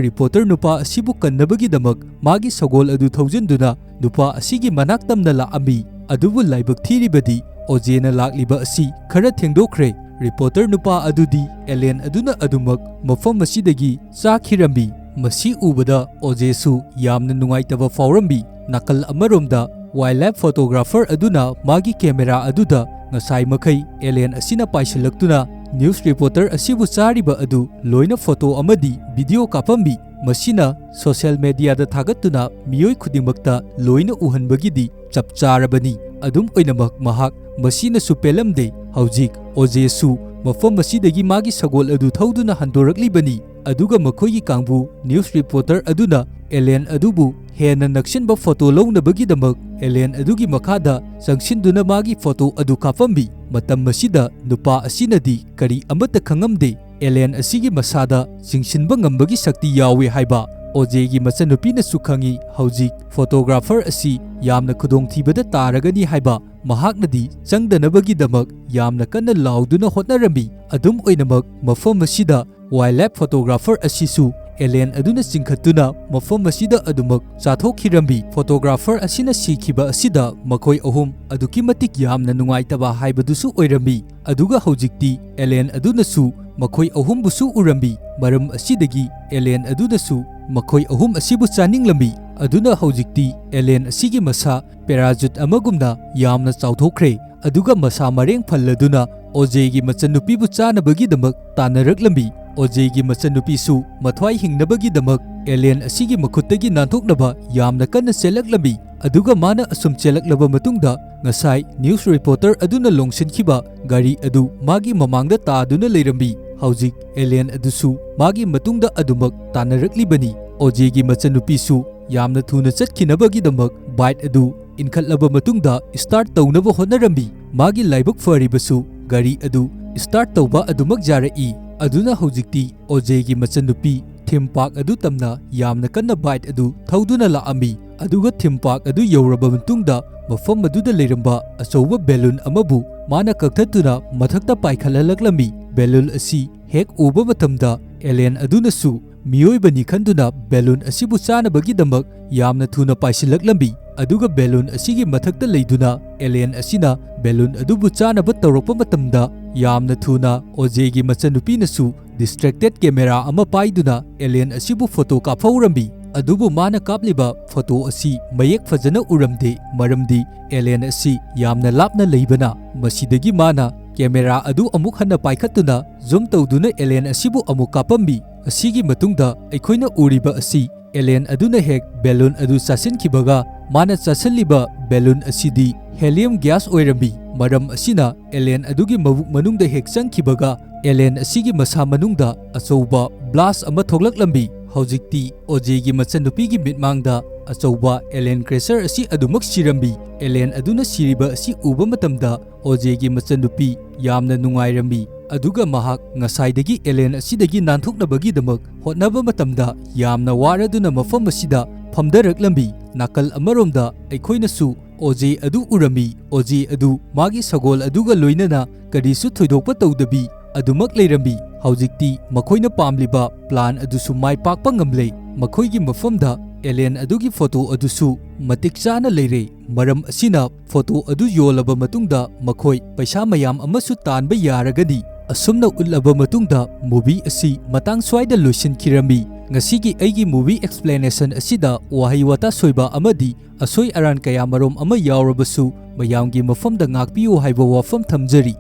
ꯔꯤꯄꯣꯔꯇꯔ ꯅꯨꯄꯥ ꯑꯁꯤꯕꯨ ꯀꯟꯅꯕꯒꯤꯗꯃꯛ ꯃꯥꯒꯤ ꯁꯒꯣꯜ ꯑꯗꯨ ꯊꯧꯖꯤꯟꯗꯨꯅ ꯅꯨꯄꯥ ꯑꯁꯤꯒꯤ ꯃꯅꯥꯛ ꯇꯝꯅ ꯂꯥꯛꯑꯝꯃꯤ꯫ ꯑꯗꯨꯕꯨ ꯂꯥꯏꯕꯛ ꯊꯤꯔꯤꯕꯗꯤ ꯑꯣꯖꯦꯅ ꯂꯥꯛꯂꯤꯕ ꯑꯁꯤ ꯈꯔ ꯊꯦꯡꯗꯣꯛꯈ꯭ꯔꯦ꯫ ꯔꯤꯄꯣꯔꯇꯔ ꯅꯨꯄꯥ ꯑꯗꯨꯗꯤ ꯑꯦꯂꯦꯟ ꯑꯗꯨꯅ ꯑꯗꯨꯃꯛ ꯃꯐꯝ ꯑꯁꯤꯗꯒꯤ ꯆꯥꯈꯤꯔꯝꯃꯤ꯫ ꯃꯁꯤ ꯎꯕꯗ ꯑꯣꯖꯦꯁꯨ ꯌꯥꯝꯅ ꯅꯨꯡꯉꯥꯏꯇꯕ ꯐꯥꯎꯔꯝꯃꯤ꯫ ꯅꯥꯀꯜ ꯑꯃꯔꯣꯝꯗ wildlife photographer ꯑꯗꯨꯅ ꯃꯥꯒꯤ camera ꯑꯗꯨꯗ ꯉꯁꯥꯏ ꯃꯈꯩ alien ꯑꯁꯤꯅ ꯄꯥꯏꯁꯤꯜꯂꯛꯇꯨꯅ news reporter ꯑꯁꯤꯕꯨ ꯆꯥꯔꯤꯕ ꯑꯗꯨ ꯂꯣꯏꯅ photo ꯑꯃꯗꯤ video ꯀꯥꯞꯄꯝꯃꯤ꯫ ꯃꯁꯤꯅ social mediaꯗ ꯊꯥꯒꯠꯇꯨꯅ ꯃꯤꯑꯣꯏ ꯈꯨꯗꯤꯡꯃꯛꯇ ꯂꯣꯏꯅ ꯎꯍꯟꯕꯒꯤꯗꯤ ꯆꯞ ꯆꯥꯔꯕꯅꯤ꯫ ꯑꯗꯨꯝ ꯑꯣꯏꯅꯃꯛ, ꯃꯍꯥꯛ ꯃꯁꯤꯅꯁꯨ ꯄꯦꯜꯂꯝꯗꯦ꯫ ꯍꯧꯖꯤꯛ ꯑꯣꯖꯦꯁꯨ ꯃꯐꯝ ꯑꯁꯤꯗꯒꯤ ꯃꯥꯒꯤ ꯁꯒꯣꯜ ꯑꯗꯨ ꯊꯧꯗꯨꯅ ꯍꯟꯗꯣꯔꯛꯂꯤꯕꯅꯤ, ꯑꯗꯨꯒ ꯃꯈꯣꯏꯒꯤ ꯀꯥꯡꯕꯨ news reporter ꯑꯗꯨꯅ alien ꯑꯗꯨꯕꯨ ꯍꯦꯟꯅ ꯅꯛꯁꯤꯟꯕ photo ꯂꯧꯅꯕꯒꯤꯗꯃꯛ alien ꯑꯗꯨꯒꯤ ꯃꯈꯥꯗ ꯆꯪꯁꯤꯟꯗꯨꯅ ꯃꯥꯒꯤ photo ꯑꯗꯨ ꯀꯥꯞꯄꯝꯃꯤ꯫ ꯃꯇꯝ ꯑꯁꯤꯗ ꯅꯨꯄꯥ ꯑꯁꯤꯅꯗꯤ ꯀꯔꯤ ꯑꯃꯠꯇ ꯈꯪꯉꯝꯗꯦ꯫ Alien ꯑꯁꯤꯒꯤ ꯃꯁꯥꯗ ꯆꯤꯡꯁꯤꯟꯕ ꯉꯝꯕꯒꯤ ꯁꯛꯇꯤ ꯌꯥꯎꯏ ꯍꯥꯏꯕ ꯑꯣꯖꯦꯒꯤ ꯃꯆꯟꯅꯨꯄꯤꯅꯁꯨ ꯈꯪꯏ꯫ ꯍꯧꯖꯤꯛ photographer ꯑꯁꯤ ꯌꯥꯝꯅ ꯈꯨꯗꯣꯡꯊꯤꯕꯗ ꯇꯥꯔꯒꯅꯤ ꯍꯥꯏꯕ ꯃꯍꯥꯛꯅꯗꯤ ꯆꯪꯗꯅꯕꯒꯤꯗꯃꯛ ꯌꯥꯝꯅ ꯀꯟꯅ ꯂꯥꯎꯗꯨꯅ ꯍꯣꯠꯅꯔꯝꯃꯤ꯫ ꯑꯗꯨꯝ ꯑꯣꯏꯅꯃꯛ, ꯃꯐꯝ ꯑꯁꯤꯗ wildlife photographer ꯑꯁꯤꯁꯨ alien ꯑꯗꯨꯅ ꯆꯤꯡꯈꯠꯇꯨꯅ ꯃꯐꯝ ꯑꯁꯤꯗ ꯑꯗꯨꯃꯛ ꯆꯥꯊꯣꯛꯈꯤꯔꯝꯃꯤ꯫ Photographer ꯑꯁꯤꯅ ꯁꯤꯈꯤꯕ ꯑꯁꯤꯗ ꯃꯈꯣꯏ ꯑꯍꯨꯝ ꯑꯗꯨꯛꯀꯤ ꯃꯇꯤꯛ ꯌꯥꯝꯅ ꯅꯨꯡꯉꯥꯏꯇꯕ ꯍꯥꯏꯕꯗꯨꯁꯨ ꯑꯣꯏꯔꯝꯃꯤ꯫ ꯑꯗꯨꯒ ꯍꯧꯖꯤꯛꯇꯤ alien ꯑꯗꯨꯅꯁꯨ ꯃꯈꯣꯏ ꯑꯍꯨꯝꯕꯨꯁꯨ ꯎꯔꯝꯃꯤ꯫ ꯃꯔꯝ ꯑꯁꯤꯗꯒꯤ alien ꯑꯗꯨꯅꯁꯨ ꯃꯈꯣꯏ ꯑꯍꯨꯝ ꯑꯁꯤꯕꯨ ꯆꯥꯅꯤꯡꯂꯝꯃꯤ꯫ ꯑꯗꯨꯅ ꯍꯧꯖꯤꯛꯇꯤ alien ꯑꯁꯤꯒꯤ ꯃꯁꯥ parachute ꯑꯃꯒꯨꯝꯅ ꯌꯥꯝꯅ ꯆꯥꯎꯊꯣꯛꯈ꯭ꯔꯦ꯫ ꯑꯗꯨꯒ ꯃꯁꯥ ꯃꯔꯦꯡ ꯐꯜꯂꯗꯨꯅ ꯑꯣꯖꯦꯒꯤ ꯃꯆꯟꯅꯨꯄꯤꯕꯨ ꯆꯥꯅꯕꯒꯤꯗꯃꯛ ꯇꯥꯟꯅꯔꯛꯂꯝꯃꯤ꯫ ꯑꯣꯖꯦꯒꯤ ꯃꯆꯟꯅꯨꯄꯤꯁꯨ ꯃꯊ꯭ꯋꯥꯏ ꯍꯤꯡꯅꯕꯒꯤꯗꯃꯛ alien ꯑꯁꯤꯒꯤ ꯃꯈꯨꯠꯇꯒꯤ ꯅꯥꯟꯊꯣꯛꯅꯕ ꯌꯥꯝꯅ ꯀꯟꯅ ꯆꯦꯜꯂꯛꯂꯝꯃꯤ꯫ ꯑꯗꯨꯒ ꯃꯥꯅ ꯑꯁꯨꯝ ꯆꯦꯜꯂꯛꯂꯕ ꯃꯇꯨꯡꯗ, ꯉꯁꯥꯏ news reporter ꯑꯗꯨꯅ ꯂꯣꯡꯁꯤꯟꯈꯤꯕ ꯒꯥꯔꯤ ꯑꯗꯨ ꯃꯥꯒꯤ ꯃꯃꯥꯡꯗ ꯇꯥꯗꯨꯅ ꯂꯩꯔꯝꯃꯤ꯫ ꯍꯧꯖꯤꯛ alien ꯑꯗꯨꯁꯨ ꯃꯥꯒꯤ ꯃꯇꯨꯡꯗ ꯑꯗꯨꯃꯛ ꯇꯥꯟꯅꯔꯛꯂꯤꯕꯅꯤ꯫ ꯑꯣꯖꯦꯒꯤ ꯃꯆꯟꯅꯨꯄꯤꯁꯨ ꯌꯥꯝꯅ ꯊꯨꯅ ꯆꯠꯈꯤꯅꯕꯒꯤꯗꯃꯛ bike ꯑꯗꯨ ꯏꯟꯈꯠꯂꯕ ꯃꯇꯨꯡꯗ start ꯇꯧꯅꯕ ꯍꯣꯠꯅꯔꯝꯃꯤ꯫ ꯃꯥꯒꯤ ꯂꯥꯏꯕꯛ ꯐꯔꯤꯕꯁꯨ ꯒꯥꯔꯤ ꯑꯗꯨ start ꯇꯧꯕ ꯑꯗꯨꯃꯛ ꯌꯥꯔꯛꯏ꯫ ꯑꯗꯨꯅ ꯍꯧꯖꯤꯛꯇꯤ ꯑꯣꯖꯦꯒꯤ ꯃꯆꯟꯅꯨꯄꯤ theme park ꯑꯗꯨ ꯇꯝꯅ ꯌꯥꯝꯅ ꯀꯟꯅ bike ꯑꯗꯨ ꯊꯧꯗꯨꯅ ꯂꯥꯛꯑꯝꯃꯤ꯫ ꯑꯗꯨꯒ theme park ꯑꯗꯨ ꯌꯧꯔꯕ ꯃꯇꯨꯡꯗ, ꯃꯐꯝ ꯑꯗꯨꯗ ꯂꯩꯔꯝꯕ ꯑꯆꯧꯕ balloon ꯑꯃꯕꯨ ꯃꯥꯅ ꯀꯛꯊꯠꯇꯨꯅ ꯃꯊꯛꯇ ꯄꯥꯏꯈꯠꯍꯜꯂꯛꯂꯝꯃꯤ꯫ Balloon ꯑꯁꯤ ꯍꯦꯛ ꯎꯕ ꯃꯇꯝꯗ, alien ꯑꯗꯨꯅꯁꯨ ꯃꯤꯑꯣꯏꯕꯅꯤ ꯈꯟꯗꯨꯅ balloon ꯑꯁꯤꯕꯨ ꯆꯥꯅꯕꯒꯤꯗꯃꯛ ꯌꯥꯝꯅ ꯊꯨꯅ ꯄꯥꯏꯁꯤꯜꯂꯛꯂꯝꯃꯤ꯫ ꯑꯗꯨꯒ balloon ꯑꯁꯤꯒꯤ ꯃꯊꯛꯇ ꯂꯩꯗꯨꯅ alien ꯑꯁꯤꯅ balloon ꯑꯗꯨꯕꯨ ꯆꯥꯅꯕ ꯇꯧꯔꯛꯄ ꯃꯇꯝꯗ, ꯌꯥꯝꯅ ꯊꯨꯅ ꯑꯣꯖꯦꯒꯤ ꯃꯆꯟꯅꯨꯄꯤꯅꯁꯨ distracted camera ꯑꯃ ꯄꯥꯏꯗꯨꯅ alien ꯑꯁꯤꯕꯨ photo ꯀꯥꯞꯍꯧꯔꯝꯃꯤ꯫ ꯑꯗꯨꯕꯨ ꯃꯥꯅ ꯀꯥꯞꯂꯤꯕ ꯐꯣꯇꯣ ꯑꯁꯤ ꯃꯌꯦꯛ ꯐꯖꯅ ꯎꯔꯝꯗꯦ, ꯃꯔꯝꯗꯤ alien ꯑꯁꯤ ꯌꯥꯝꯅ ꯂꯥꯞꯅ ꯂꯩꯕꯅ꯫ ꯃꯁꯤꯗꯒꯤ ꯃꯥꯅ camera ꯑꯗꯨ ꯑꯃꯨꯛ ꯍꯟꯅ ꯄꯥꯏꯈꯠꯇꯨꯅ zoom ꯇꯧꯗꯨꯅ alien ꯑꯁꯤꯕꯨ ꯑꯃꯨꯛ ꯀꯥꯞꯄꯝꯃꯤ꯫ ꯑꯁꯤꯒꯤ ꯃꯇꯨꯡꯗ ꯑꯩꯈꯣꯏꯅ ꯎꯔꯤꯕ ꯑꯁꯤ alien ꯑꯗꯨꯅ ꯍꯦꯛ balloon ꯑꯗꯨ ꯆꯥꯁꯤꯟꯈꯤꯕꯒ, ꯃꯥꯅ ꯆꯥꯁꯤꯜꯂꯤꯕ balloon ꯑꯁꯤꯗꯤ helium gas ꯑꯣꯏꯔꯝꯃꯤ꯫ ꯃꯔꯝ ꯑꯁꯤꯅ alien ꯑꯗꯨꯒꯤ ꯃꯕꯨꯛ ꯃꯅꯨꯡꯗ ꯍꯦꯛ ꯆꯪꯈꯤꯕꯒ, alien ꯑꯁꯤꯒꯤ ꯃꯁꯥ ꯃꯅꯨꯡꯗ ꯑꯆꯧꯕ blast ꯑꯃ ꯊꯣꯛꯂꯛꯂꯝꯃꯤ꯫ ꯍꯧꯖꯤꯛꯇꯤ ꯑꯣꯖꯦꯒꯤ ꯃꯆꯟꯅꯨꯄꯤꯒꯤ ꯃꯤꯠꯃꯥꯡꯗ ꯑꯆꯧꯕ alien creature ꯑꯁꯤ ꯑꯗꯨꯃꯛ ꯁꯤꯔꯝꯃꯤ꯫ Alien ꯑꯗꯨꯅ ꯁꯤꯔꯤꯕ ꯑꯁꯤ ꯎꯕ ꯃꯇꯝꯗ ꯑꯣꯖꯦꯒꯤ ꯃꯆꯟꯅꯨꯄꯤ ꯌꯥꯝꯅ ꯅꯨꯡꯉꯥꯏꯔꯝꯃꯤ, ꯑꯗꯨꯒ ꯃꯍꯥꯛ ꯉꯁꯥꯏꯗꯒꯤ alien ꯑꯁꯤꯗꯒꯤ ꯅꯥꯟꯊꯣꯛꯅꯕꯒꯤꯗꯃꯛ ꯍꯣꯠꯅꯕ ꯃꯇꯝꯗ ꯌꯥꯝꯅ ꯋꯥꯔꯗꯨꯅ ꯃꯐꯝ ꯑꯁꯤꯗ ꯐꯝꯗꯔꯛꯂꯝꯃꯤ꯫ ꯅꯥꯀꯜ ꯑꯃꯔꯣꯝꯗ ꯑꯩꯈꯣꯏꯅꯁꯨ ꯑꯣꯖꯦ ꯑꯗꯨ ꯎꯔꯝꯃꯤ꯫ ꯑꯣꯖꯦ ꯑꯗꯨ ꯃꯥꯒꯤ ꯁꯒꯣꯜ ꯑꯗꯨꯒ ꯂꯣꯏꯅꯅ ꯀꯔꯤꯁꯨ ꯊꯣꯏꯗꯣꯛꯄ ꯇꯧꯗꯕꯤ ꯑꯗꯨꯃꯛ ꯂꯩꯔꯝꯃꯤ꯫ ꯍꯧꯖꯤꯛꯇꯤ ꯃꯈꯣꯏꯅ ꯄꯥꯝꯂꯤꯕ plan ꯑꯗꯨꯁꯨ ꯃꯥꯏ ꯄꯥꯛꯄ ꯉꯝꯂꯦ꯫ ꯃꯈꯣꯏꯒꯤ ꯃꯐꯝꯗ alien ꯑꯗꯨꯒꯤ ꯐꯣꯇꯣ ꯑꯗꯨꯁꯨ ꯃꯇꯤꯛ ꯆꯥꯅ ꯂꯩꯔꯦ꯫ ꯃꯔꯝ ꯑꯁꯤꯅ ꯐꯣꯇꯣ ꯑꯗꯨ ꯌꯣꯜꯂꯕ ꯃꯇꯨꯡꯗ ꯃꯈꯣꯏ ꯄꯩꯁꯥ ꯃꯌꯥꯝ ꯑꯃꯁꯨ ꯇꯥꯟꯕ ꯌꯥꯔꯒꯅꯤ꯫ ꯑꯁꯨꯝꯅ ꯎꯠꯂꯕ ꯃꯇꯨꯡꯗ movie ꯑꯁꯤ ꯃꯇꯥꯡ ꯁ꯭ꯋꯥꯏꯗ ꯂꯣꯏꯁꯤꯟꯈꯤꯔꯝꯃꯤ꯫ ꯉꯁꯤꯒꯤ ꯑꯩꯒꯤ movie explanation ꯑꯁꯤꯗ ꯋꯥꯍꯩ ꯋꯥꯇꯥ ꯁꯣꯏꯕ ꯑꯃꯗꯤ ꯑꯁꯣꯏ ꯑꯔꯥꯟ ꯀꯌꯥ ꯃꯔꯨꯝ ꯑꯃ ꯌꯥꯎꯔꯕꯁꯨ ꯃꯌꯥꯝꯒꯤ ꯃꯐꯝꯗ ꯉꯥꯛꯄꯤꯌꯨ ꯍꯥꯏꯕ ꯋꯥꯐꯝ ꯊꯝꯖꯔꯤ꯫